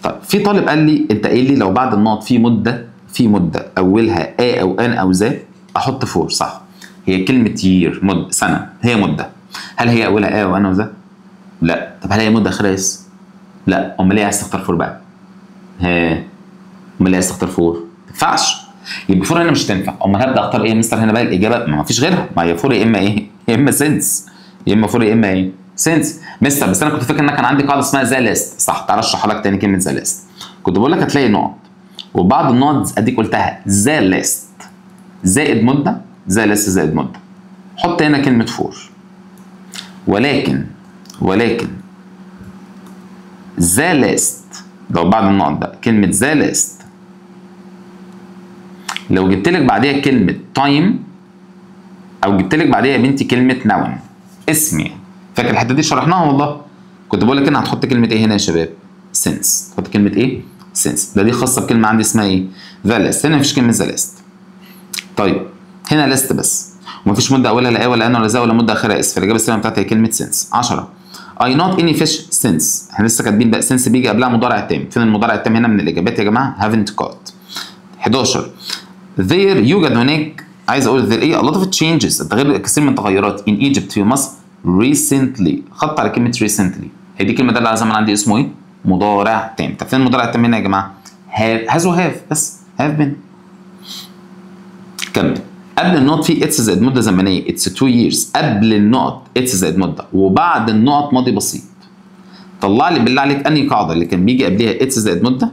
طيب في طالب قال لي انت قايل لي لو بعد النقط في مده، في مده اولها a او an او the احط for، صح؟ هي كلمة year مد سنة، هي مده، هل هي اولها a او an او the؟ لا. طب هل هي مده اخرها s؟ لا. امال ليه عايز تختار for بقى؟ ها، امال ليه عايز تختار for؟ ما ينفعش، يبقى for هنا مش هتنفع. امال هبدا اختار ايه يا مستر هنا بقى؟ الاجابة ما فيش غيرها، ما هي for يا اما ايه؟ يا اما since، يا اما for يا اما ايه؟ since. مستر بس انا كنت فاكر ان كان عندي قاعدة اسمها the last، صح؟ تعالى اشرحها لك تاني. كلمة the last كنت بقول لك هتلاقي نقط، وبعد النقط اديك قلتها the last زائد مده، the last زائد مده، حط هنا كلمة for. ولكن the last لو بعد النقط بقى كلمة the last، لو جبت لك بعديها كلمة time او جبت لك بعديها يا بنتي كلمة noun اسم، يعني فاكر الحتة دي شرحناها والله، كنت بقول لك هنا هتحط كلمة ايه هنا يا شباب؟ since. تحط كلمة ايه؟ since. ده دي خاصة بكلمه عندي اسمها ايه؟ the last. هنا مفيش كلمة the last. طيب هنا last بس، ومفيش مده اولها لا a ولا an ولا the ولا مده اخرها s، فالاجابه السليمة بتاعتي هي كلمة since. 10 I not any fish since، احنا لسه كاتبين بقى since بيجي قبلها مضارع تام، فين المضارع التام هنا من الاجابات يا جماعة؟ haven't caught. 11 there يوجد هناك، عايز اقول there ايه؟ a lot of changes، التغيير كثير من التغيرات in Egypt في مصر recently، خط على كلمة recently، هي دي كلمة دالة على زمن عندي اسمه ايه؟ مضارع تام. طب فين المضارع التام هنا يا جماعة؟ have، has و have بس، have been. كمل. قبل النقط في it's زائد مده زمنية، it's 2 years، قبل النقط it's زائد مده، وبعد النقط ماضي بسيط. طلع لي بالله عليك انهي قاعدة اللي كان بيجي قبليها it's زائد مده،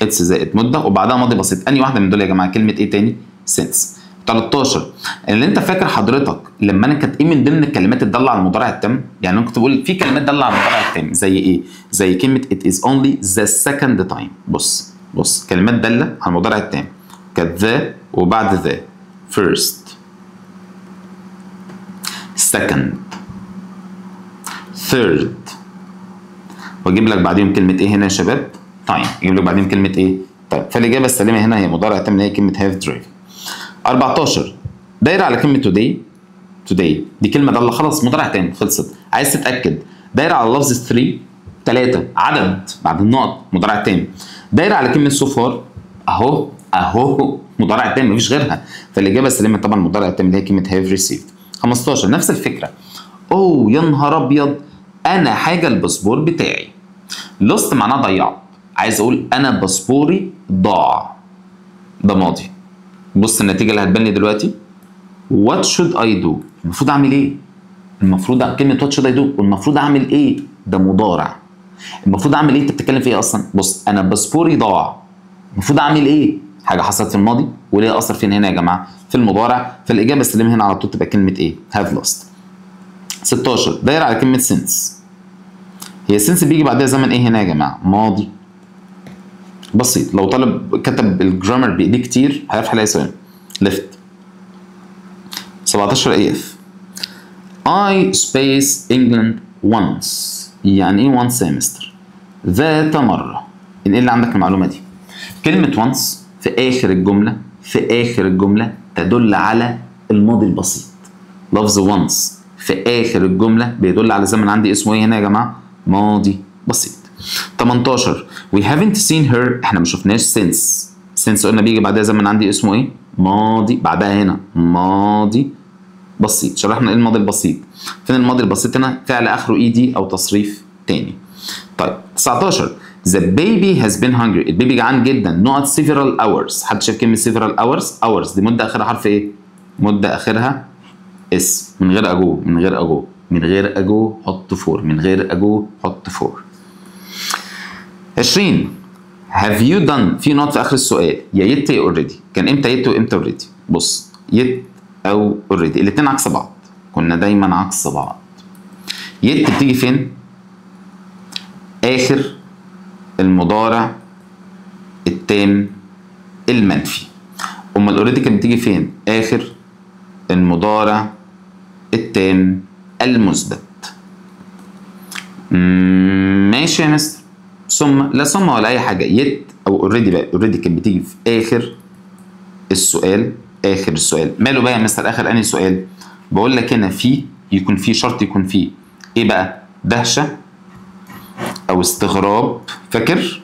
it's زائد مده وبعدها ماضي بسيط، انهي واحدة من دول يا جماعة؟ كلمة ايه تاني؟ since. 13 اللي انت فاكر حضرتك لما انا كانت ايه من ضمن الكلمات اللي تدل على المضارع التام؟ يعني انا كنت بقول في كلمات تدل على المضارع التام زي ايه؟ زي كلمة it is only the second time. بص بص، كلمات داله على المضارع التام كانت the وبعد the first second third، واجيب لك بعديهم كلمة ايه هنا يا شباب؟ time. اجيب لك بعديهم كلمة ايه؟ time. فالاجابه السليمة هنا هي مضارع تام اللي هي كلمة have driven. 14 دايرة على كلمة today، today دي كلمة داله خلاص مضارع تام خلصت. عايز تتاكد دايرة على لفظ 3 3 عدد بعد النقط مضارع تام. دايرة على كلمة so far اهو اهو مضارع تام مفيش غيرها، فالاجابه السليمة طبعا مضارع تام اللي هي كلمة have received. 15 نفس الفكرة. اوه يا نهار ابيض، انا حاجة الباسبور بتاعي lost معناها ضيعت، عايز اقول انا باسبوري ضاع، ده ماضي. بص النتيجة اللي هتبان لي دلوقتي، what should I do، المفروض اعمل ايه؟ المفروض كلمة what should I do والمفروض اعمل ايه؟ ده مضارع. المفروض اعمل ايه؟ انت بتتكلم في ايه اصلا؟ بص انا باسبوري ضاع، المفروض اعمل ايه؟ حاجة حصلت في الماضي وليها اثر فين هنا يا جماعة؟ في المضارع. فالاجابه السليمة هنا على طول تبقى كلمة ايه؟ have lost. 16 دايرة على كلمة since، هي since بيجي بعدها زمن ايه هنا يا جماعة؟ ماضي بسيط. لو طالب كتب ال grammar بايديه كتير هيعرف يحل اي سؤال. left. 17 A F I space England once، يعني ايه once يا مستر؟ ذات مرة. انقل اللي عندك المعلومة دي. كلمة once في آخر الجملة، في آخر الجملة تدل على الماضي البسيط. لفظ once في آخر الجملة بيدل على زمن عندي اسمه ايه هنا يا جماعة؟ ماضي بسيط. 18 we haven't seen her، احنا ما شفناش since، since قلنا بيجي بعدها زمن عندي اسمه ايه؟ ماضي، بعدها هنا ماضي بسيط. شرحنا ايه الماضي البسيط؟ فين الماضي البسيط هنا؟ فعل اخره ed او تصريف تاني. طيب 19 the baby has been hungry، ال baby جعان جدا نقط several hours. حد شايف كلمة several hours؟ hours دي مدة اخرها حرف ايه؟ مدة اخرها s، من غير ago، من غير ago، من غير ago حط for، من غير ago حط for. 20 have you done، في نقط في اخر السؤال، يا yet يا already. كان امتى yet وامتى already؟ بص yet او already الاثنين عكس بعض، كنا دايما عكس بعض. yet بتيجي فين؟ اخر المضارع التام المنفي. امال already كانت بتيجي فين؟ اخر المضارع التام المثبت. ماشي يا مستر. ثم لا ثم ولا اي حاجة، yet او already بقى، already كانت بتيجي في اخر السؤال. اخر السؤال ماله بقى يا مستر؟ اخر انهي سؤال؟ بقول لك هنا في يكون في شرط، يكون في ايه بقى؟ دهشة او استغراب، فاكر؟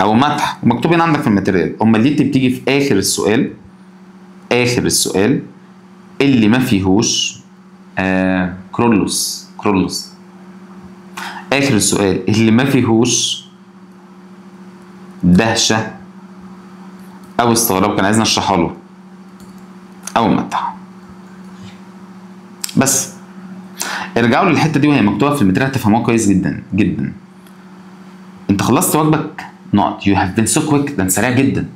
او مدح، ومكتوبين عندك في ال material. امال yet بتيجي في اخر السؤال، اخر السؤال اللي ما فيهوش كرولوس، كرولوس اخر السؤال اللي ما فيهوش دهشة او استغراب، كان عايزنا نشرحها له، او مدح. بس ارجعوا للحتة دي وهي مكتوبة في ال material هتفهموها كويس جدا جدا. انت خلصت واجبك not you have been so quick، ده انت سريع جدا.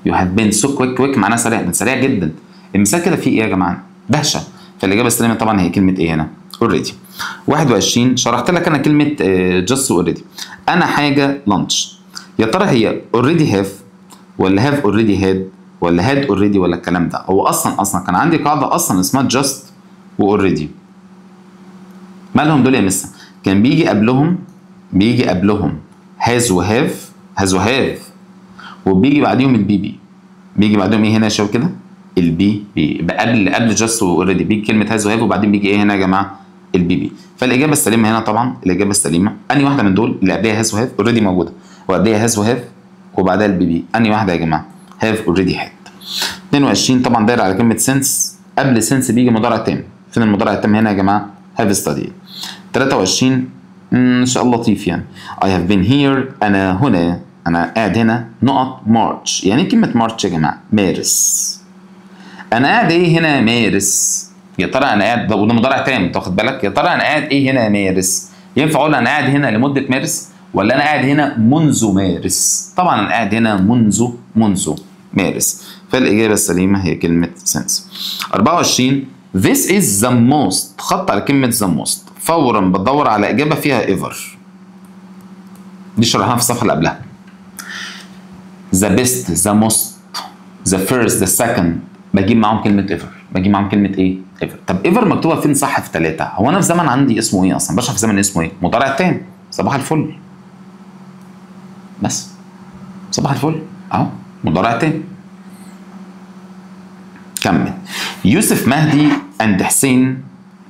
you have been so quick، quick معناها سريع، ده انت سريع جدا. المثال كده فيه ايه يا جماعة؟ دهشة. فالاجابه السليمة طبعا هي كلمة ايه هنا؟ already. 21 شرحت لك انا كلمة just already. انا حاجة lunch، يا ترى هي already have ولا have already had ولا had already ولا الكلام ده؟ هو اصلا كان عندي قاعدة اصلا اسمها just و already. مالهم دول يا مستر؟ كان بيجي قبلهم، بيجي قبلهم has و have، has و have، وبيجي بعديهم ال PP. بيجي بعدهم ايه هنا يا شباب كده؟ ال PP. يبقى قبل just و already بيجي كلمة has و have، وبعدين بيجي ايه هنا يا جماعة؟ ال PP. فالاجابه السليمة هنا طبعا، الاجابة السليمة انهي واحدة من دول اللي قبلها has و have؟ already موجودة، وقبلها has و have وبعدها ال PP. انهي واحدة يا جماعة؟ have already had. 22 طبعا داير على كلمة since، قبل since بيجي مضارع تام. فين المضارع التام هنا يا جماعة؟ have studied. 23 ان شاء الله لطيف يعني. I have been here، انا هنا، انا قاعد هنا نقط March. يعني ايه كلمة March يا جماعة؟ مارس. انا قاعد ايه هنا مارس؟ يا ترى انا قاعد، وده مضارع تام تاخد بالك، يا ترى انا قاعد ايه هنا مارس؟ ينفع اقول انا قاعد هنا لمدة مارس ولا انا قاعد هنا منذ مارس؟ طبعا انا قاعد هنا منذ مارس. فالاجابه السليمة هي كلمة since. 24 This is the most، خط على كلمة the most، فورا بدور على اجابه فيها ever. دي شرحناها في الصفحة اللي قبلها. The best، the most، the first، the second، بجيب معاهم كلمة ever. بجيب معاهم كلمة ايه؟ ever. طب ever مكتوبة فين صح؟ في 3. هو انا في زمن عندي اسمه ايه اصلا؟ بشرح في زمن اسمه ايه؟ مضارع تام. صباح الفل. بس صباح الفل اهو، مضارع تام. كمل. يوسف مهدي and حسين.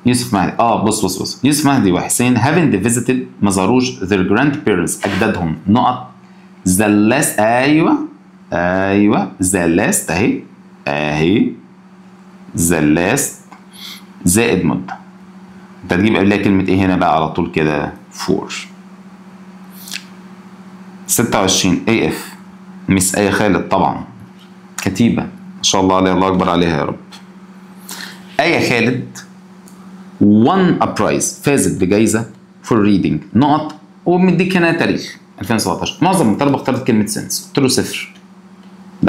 يوسف مهدي بص بص بص، يوسف مهدي وحسين haven't visited، ما زاروش their grandparents اجدادهم نقط the last. ايوه ايوه the last اهي اهي the last زائد مده. انت هتجيب قبلها كلمة ايه هنا بقى على طول كده؟ for. 26 AF Miss ايه خالد طبعا، كتيبة ما شاء الله عليها، الله اكبر عليها يا رب. ايه خالد won a prize، فازت بجايزه for reading نقط، ومديك هنا تاريخ 2017. معظم الطلبة اختارت كلمة since، قلت له صفر.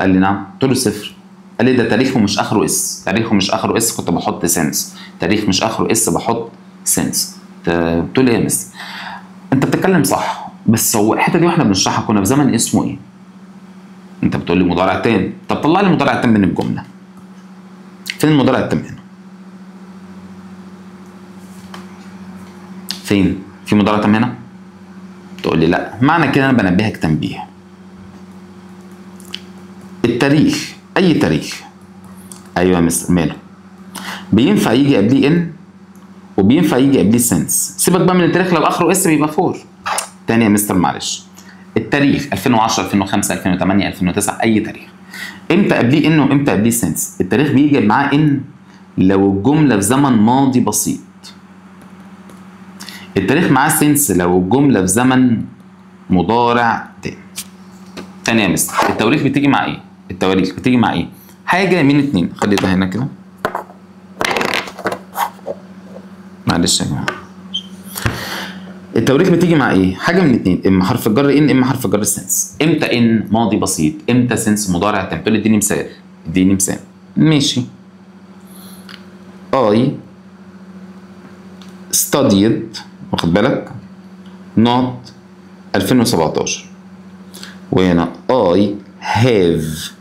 قال لي نعم، قلت له صفر. قال لي ده تاريخه مش اخره s، تاريخه مش اخره s، كنت بحط since، تاريخ مش اخره s بحط since. قلت له ايه يا مس؟ انت بتتكلم صح، بس هو الحتة دي واحنا بنشرحها كنا في زمن اسمه ايه؟ انت بتقول لي مضارع تام، طب طلع لي مضارع تام من الجملة. فين المضارع التام هنا؟ فين؟ في مضارع تام هنا؟ تقول لي لا. معنى كده انا بنبهك تنبيه. التاريخ، اي تاريخ، ايوه يا مستر ماله؟ بينفع يجي قبليه in وبينفع يجي قبليه since. سيبك بقى من التاريخ، لو اخره s بيبقى for. تاني يا مستر معلش، التاريخ 2010 2005 2008 2009 اي تاريخ، امتى قبليه in وامتى قبليه since؟ التاريخ بيجي معاه in لو الجملة في زمن ماضي بسيط. التاريخ معاه since لو الجملة في زمن مضارع تام. تاني يا مستر، التواريخ بتيجي مع ايه؟ التواريخ بتيجي مع ايه؟ حاجة من اتنين. خلي ده هنا كده معلش يا جماعة. التواريخ بتيجي مع ايه؟ حاجة من اتنين، اما حرف الجر in اما حرف الجر since. امتى in ماضي بسيط؟ امتى since مضارع تام؟ تقول لي اديني مثال، اديني مثال. ماشي. I studied، واخد بالك، not 2017، وهنا I have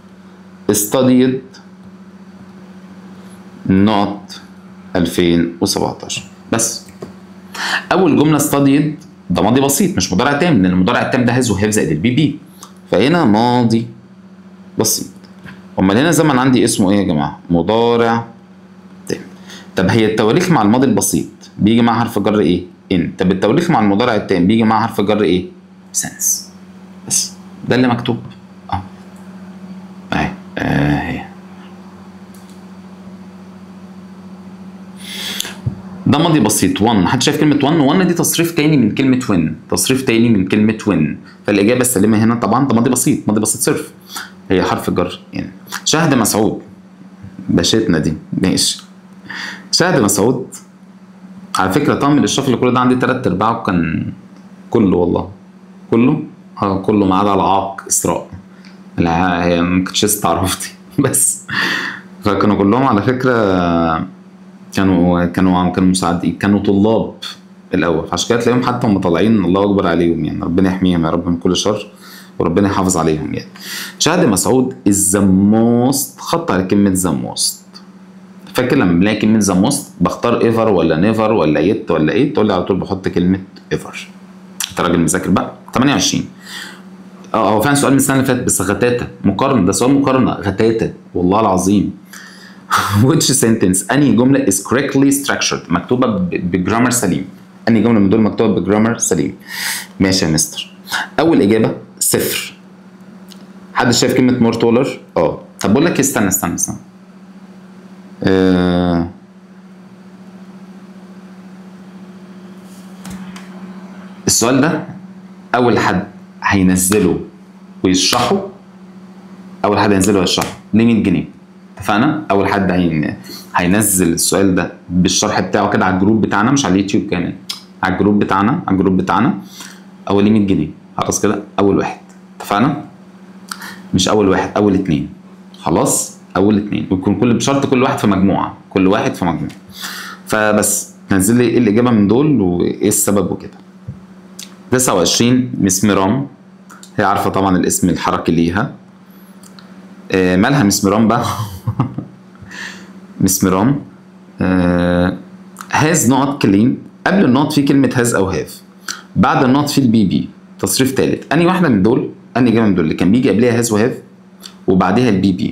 studied not 2017. بس اول جملة studied ده ماضي بسيط مش مضارع تام، لان المضارع التام ده has و have زائد ال PP، فهنا ماضي بسيط. امال هنا زمن عندي اسمه ايه يا جماعة؟ مضارع تام. طب هي التواريخ مع الماضي البسيط بيجي مع حرف جر ايه؟ in. طب التواريخ مع المضارع التام بيجي مع حرف جر ايه؟ since. بس ده اللي مكتوب. اهي اهي. ده ماضي بسيط 1. حد شايف كلمة 1؟ 1 دي تصريف تاني من كلمة win، تصريف تاني من كلمة win. فالإجابة السليمة هنا طبعا ده ماضي بسيط، ماضي بسيط صرف، هي حرف جر يعني. شهد مسعود، باشتنا دي، ماشي. شهد مسعود على فكرة طقم الإشراف اللي كل ده عندي 3/4 كان كله، والله كله، كله ما عدا العاق إسراء، لا هي ما كنتش لسه تعرفتي بس، فكانوا كلهم على فكرة كانوا مساعدين، كانوا طلاب الاول، عشان كده تلاقيهم حتى هم طالعين الله اكبر عليهم يعني، ربنا يحميهم يا رب من كل شر وربنا يحافظ عليهم يعني. شهد مسعود is the most، خط على كلمة the most. فاكر لما بنلاقي كلمة the most بختار ever ولا never ولا yet ولا ايه؟ تقول لي على طول بحط كلمة ever. انت راجل مذاكر بقى. 28 هو فعلا سؤال من السنة اللي فاتت، بس غتاته مقارنة، ده سؤال مقارنة غتاته والله العظيم. which sentence، انهي جملة is correctly structured، مكتوبة ب grammar سليم، انهي جملة من دول مكتوبة ب grammar سليم؟ ماشي يا مستر. اول اجابه صفر. حد شايف كلمة more taller؟ طب بقول لك استنى استنى استنى. السؤال ده اول حد هينزله ويشرحه، اول حد هينزله ويشرحه ليه 100 جنيه. اتفقنا؟ اول حد هينزل السؤال ده بالشرح بتاعه كده على ال group بتاعنا، مش على اليوتيوب كمان، على ال group بتاعنا، على ال group بتاعنا، اول 100 جنيه. خلاص كده اول واحد، اتفقنا؟ مش اول واحد، اول اتنين. خلاص اول اتنين، ويكون كل بشرط كل واحد في مجموعة، كل واحد في مجموعة. فبس تنزل لي ايه الاجابة من دول وايه السبب وكده. 29 مس ميرام، هي عارفه طبعا الاسم الحركي ليها. مالها مس ميرام بقى؟ مس ميرام has not clean، قبل ال not في كلمة has أو have، بعد ال not في ال PP تصريف ثالث. أنهي واحدة من دول، أنهي إجابة من دول اللي كان بيجي قبلها has و have وبعديها ال PP؟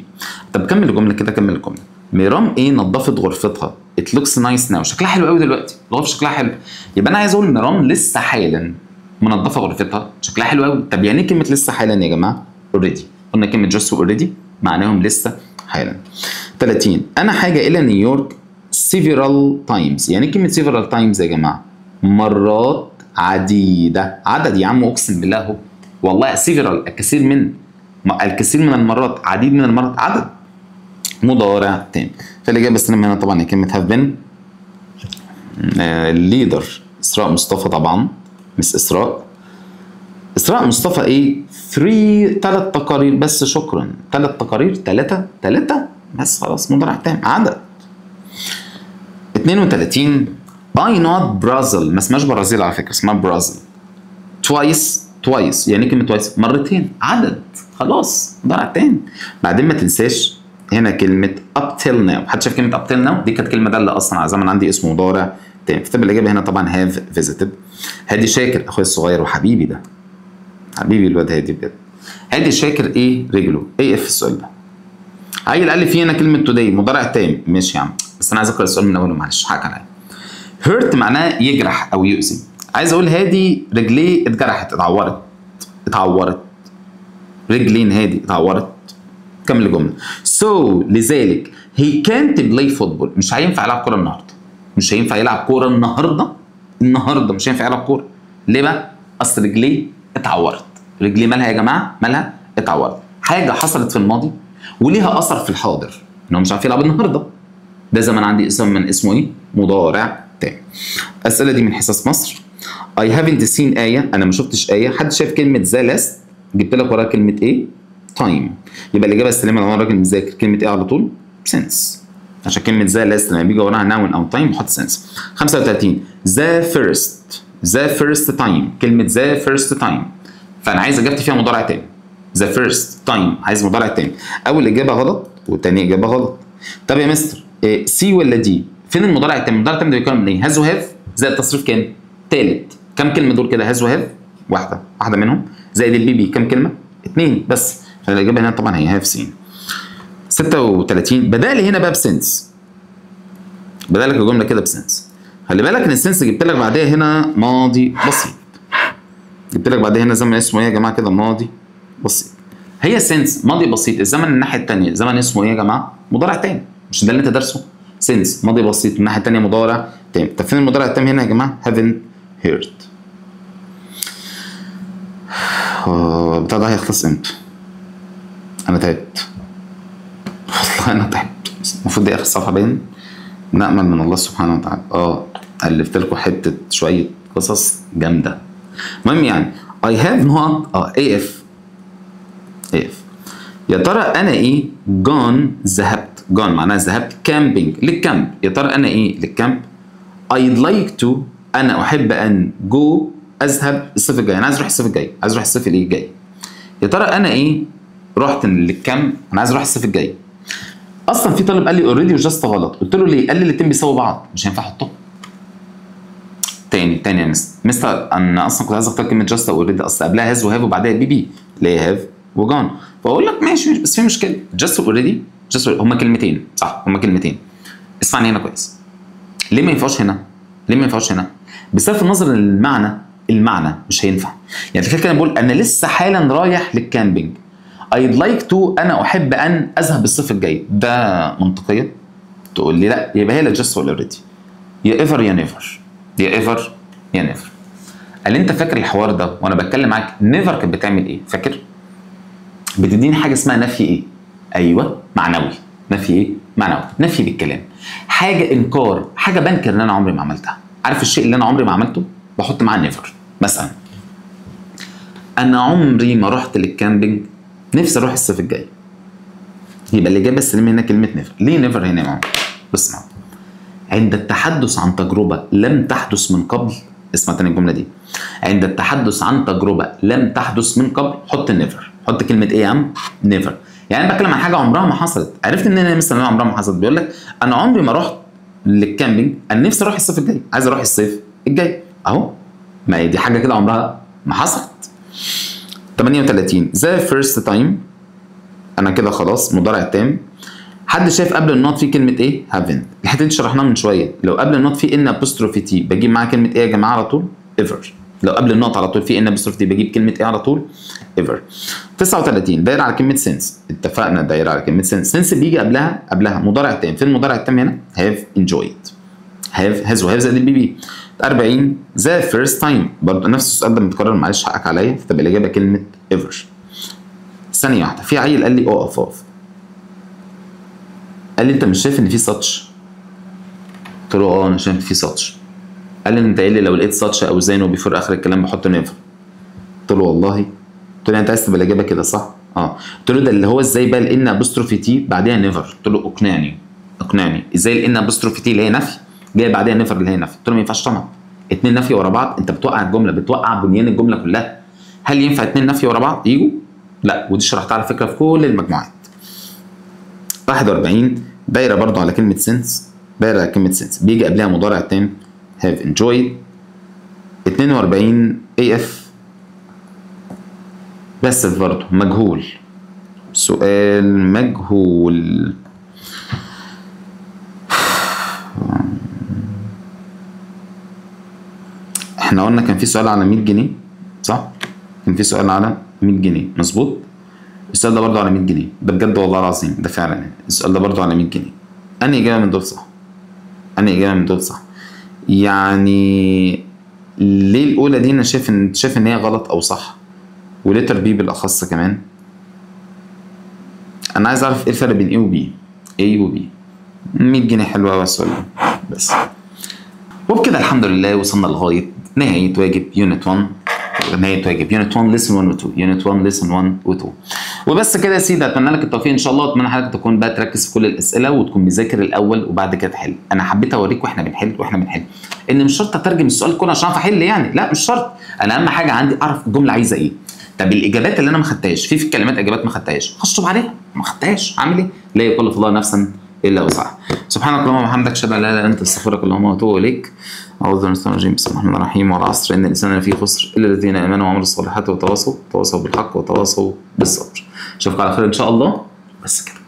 طب كمل الجملة كده، كمل الجملة. ميرام إيه نظفت غرفتها، it looks nice now، شكلها حلو قوي دلوقتي، الغرفة شكلها حلو. يبقى أنا عايز أقول ميرام لسه حالا منظفة غرفتها، شكلها حلو قوي. طب يعني إيه كلمة لسه حالا يا جماعة؟ already. قلنا كلمة just و already معناهم لسه حالا. 30 انا حاجة الى نيويورك several times، يعني ايه كلمة several times يا جماعة؟ مرات عديدة، عدد يا عم اقسم بالله اهو والله، several الكثير من، الكثير من المرات، عديد من المرات، عدد مضارع تام. فالاجابه السليمة هنا طبعا هي كلمة have been. ال leader اسراء مصطفى طبعا، مس اسراء. اسراء مصطفى ايه؟ 3 تقارير بس، شكرا. 3 تقارير، 3 بس، خلاص مضارع تام عدد. 32 I not Brazil، ما اسمهاش برازيل على فكرة، اسمها Brazil. twice، twice يعني كلمة twice مرتين، عدد، خلاص مضارع تام. بعدين ما تنساش هنا كلمة up till now، حد شاف كلمة up till now؟ دي كانت كلمة داله اصلا على زمن عندي اسمه مضارع تام. فتبقى الاجابة هنا طبعا have visited. هادي شاكر اخويا الصغير وحبيبي ده، حبيبي الواد هادي بجد. هادي شاكر ايه رجله؟ ايه اف السؤال ده؟ عيل قال لي في هنا كلمة today مضارع تام، ماشي يا عم، بس انا عايز اقرا السؤال من اوله، معلش حقك عليا. hurt معناه يجرح او يؤذي، عايز اقول هادي رجليه اتجرحت، اتعورت، اتعورت، رجلين هادي اتعورت. كمل الجملة. so لذلك he can't play football، مش هينفع يلعب كورة النهارده، مش هينفع يلعب كورة النهارده، النهارده مش هينفع يلعب كورة. ليه بقى؟ اصل رجليه اتعورت. رجليه مالها يا جماعة؟ مالها؟ اتعورت. حاجة حصلت في الماضي وليها اثر في الحاضر، ان هو مش عارف يلعب النهارده. ده زمن عندي اسم من اسمه ايه؟ مضارع تام. الاسئلة دي من حصص مصر. I haven't seen آية، انا ما شفتش آية. حد شايف كلمة the last؟ جبت لك وراها كلمة ايه؟ time. يبقى الاجابة السليمة لو انا راجل مذاكر كلمة ايه على طول؟ since. عشان كلمة the last لما بيجي وراها noun او time بحط since. 35 the first، the first time، كلمة the first time، فانا عايز اجابتي فيها مضارع تام. the first time عايز مضارع تام. اول اجابه غلط وتاني اجابه غلط. طب يا مستر C ولا D؟ فين المضارع التام؟ المضارع التام ده بيتكلم من ايه؟ has و have زائد تصريف كام؟ تالت. كام كلمة دول كده؟ has و have واحدة، واحدة منهم زائد ال PP كام كلمة؟ 2 بس. فالاجابه هنا طبعا هي have seen. 36 بدا لي هنا بقى ب since. بدأ لك الجملة كده ب since. خلي بالك ان ال since جبت لك بعدها هنا ماضي بسيط. جبت لك بعدها هنا زمن اسمه ايه يا جماعة كده؟ ماضي بسيط. هي since ماضي بسيط، الزمن الناحية الثانية زمن اسمه ايه يا جماعة؟ مضارع تام. مش ده اللي انت دارسه؟ since ماضي بسيط الناحية الثانية مضارع تام. طب فين المضارع التام هنا يا جماعة؟ haven't heard. بتاع ده هيخلص امتى؟ انا تعبت والله، انا تعبت. المفروض دي اخر صفحة باين. نأمل من الله سبحانه وتعالى. الفت لكم حتة شوية قصص جامدة. المهم يعني I have not AF AF. يا ترى انا ايه؟ gone ذهبت، gone معناها ذهبت، camping لل camp. يا ترى انا ايه لل camp؟ I'd like to انا احب ان go اذهب الصيف الجاي. انا عايز اروح الصيف الجاي، عايز اروح الصيف الايه الجاي. يا ترى انا ايه رحت لل camp؟ انا عايز اروح الصيف الجاي. اصلا في طالب قال لي already و just غلط، قلت له ليه؟ قال لي الاثنين بيساووا بعض، مش هينفع احطهم. تاني يا مستر، انا اصلا كنت عايز اختار كلمة just او already، اصل قبلها has و have وبعدها PP اللي هي have و gone. فاقول لك ماشي بس في مشكلة، just already just هما كلمتين صح، هما كلمتين. اسمعني هنا كويس. ليه ما ينفعش هنا؟ ليه ما ينفعش هنا؟ بصرف النظر للمعنى، المعنى مش هينفع. يعني تخيل كده بقول انا لسه حالا رايح لل camping، I'd like to انا احب ان اذهب الصيف الجاي، ده منطقية؟ تقول لي لا، يبقى هي لا just ولا already، يا ever يا never، يا ever يا never. قال انت فاكر الحوار ده وانا بتكلم معاك never كانت بتعمل ايه؟ فاكر؟ بتديني حاجة اسمها نفي ايه؟ ايوه معنوي. نفي ايه؟ معنوي، نفي بالكلام، حاجة انكار، حاجة بنكر ان انا عمري ما عملتها. عارف الشيء اللي انا عمري ما عملته؟ بحط معاه never. مثلا انا عمري ما رحت لل camping، نفسي اروح الصيف الجاي. يبقى الاجابة السليمة هنا كلمة never. ليه never هنا يا ماما؟ بص معايا، عند التحدث عن تجربه لم تحدث من قبل، اسمع تاني الجملة دي، عند التحدث عن تجربه لم تحدث من قبل حط never. حط كلمة ايه يا عم؟ never. يعني انا بتكلم عن حاجة عمرها ما حصلت. عرفت ان انا مثلا عمرها ما حصلت، بيقول لك انا عمري ما رحت لل camping، انا نفسي اروح الصيف الجاي، عايز اروح الصيف الجاي اهو. ما هي دي حاجة كده عمرها ما حصلت. 38 the first time، انا كده خلاص مضارع تام. حد شايف قبل ال not في كلمة ايه؟ haven't. الحتة دي شرحناها من شوية. لو قبل ال not في n apostrophe t بجيب معاها كلمة ايه يا جماعة على طول؟ ever. لو قبل ال not على طول في n apostrophe t بجيب كلمة ايه على طول؟ ever. 39 دايرة على كلمة since، اتفقنا دايرة على كلمة since. since بيجي قبلها مضارع تام. فين المضارع التام هنا؟ have enjoyed. have has و have زائد ال PP. 40 the first time، برضه نفس السؤال ده متكرر، معلش حقك عليا، فتبقى الاجابة كلمة ever. ثانية واحدة، في عيل قال لي اقف اقف، قال لي انت مش شايف ان في such؟ قلت له اه انا شايف في such. قال لي انت قايل لي لو لقيت such او than و before اخر الكلام بحط never. قلت له والله. قلت له انت عايز تبقى الاجابة كده صح؟ اه. قلت له ده اللي هو ازاي بقى ال n apostrophe t بعديها never؟ قلت له اقنعني اقنعني ازاي ال n apostrophe t اللي هي نفي جاية بعديها never اللي هي نفي؟ قلت له ما ينفعش طبعا، اتنين نفي ورا بعض انت بتوقع الجملة، بتوقع بنيان الجملة كلها. هل ينفع اتنين نفي ورا بعض يجوا؟ لا، ودي شرحتها على فكرة في كل المجموعات. 41 دايرة برضو على كلمة since، دايرة على كلمة since بيجي قبلها مضارع تام have enjoyed. 42 AF بس برضو مجهول، سؤال مجهول. احنا قلنا كان في سؤال على 100 جنيه صح؟ كان في سؤال على 100 جنيه مظبوط؟ السؤال ده برضه على 100 جنيه، ده بجد والله العظيم ده فعلا يعني. السؤال ده برضه على 100 جنيه. انهي اجابه من دول صح؟ انهي اجابه من دول صح؟ يعني ليه الاولى دي انا شايف ان هي غلط او صح؟ و letter B بالاخص كمان. انا عايز اعرف ايه الفرق بين A و B. A و B. 100 جنيه حلوة قوي السؤال ده بس. وبكده الحمد لله وصلنا لغاية نهاية واجب unit 1، نهاية واجب unit 1 lesson 1 و 2، unit 1 lesson 1 و 2. وبس كده يا سيدي، اتمنى لك التوفيق ان شاء الله، واتمنى حضرتك تكون بقى تركز في كل الاسئلة وتكون مذاكر الاول وبعد كده تحل. انا حبيت اوريك واحنا بنحل ان مش شرط اترجم السؤال كله عشان اعرف احل يعني، لا مش شرط. انا اهم حاجة عندي اعرف الجملة عايزه ايه. طب الاجابات اللي انا ما خدتهاش، في الكلمات اجابات ما خدتهاش، هشطب عليها، ما خدتهاش، اعمل ايه؟ لا يكلف الله نفسا الا وسعها. سبحانك اللهم وبحمدك، اشهد ان لا اله الا انت، استغفرك اللهم واتوب اليك. اعوذ بالله من الشيطان الرجيم، بسم الله الرحمن الرحيم، والعصر ان الانسان لفي خسر الا الذين امنوا وعملوا الصالحات وتواصوا بالحق وتواصوا بالصبر. اشوفكم على خير ان شاء الله. بس كده.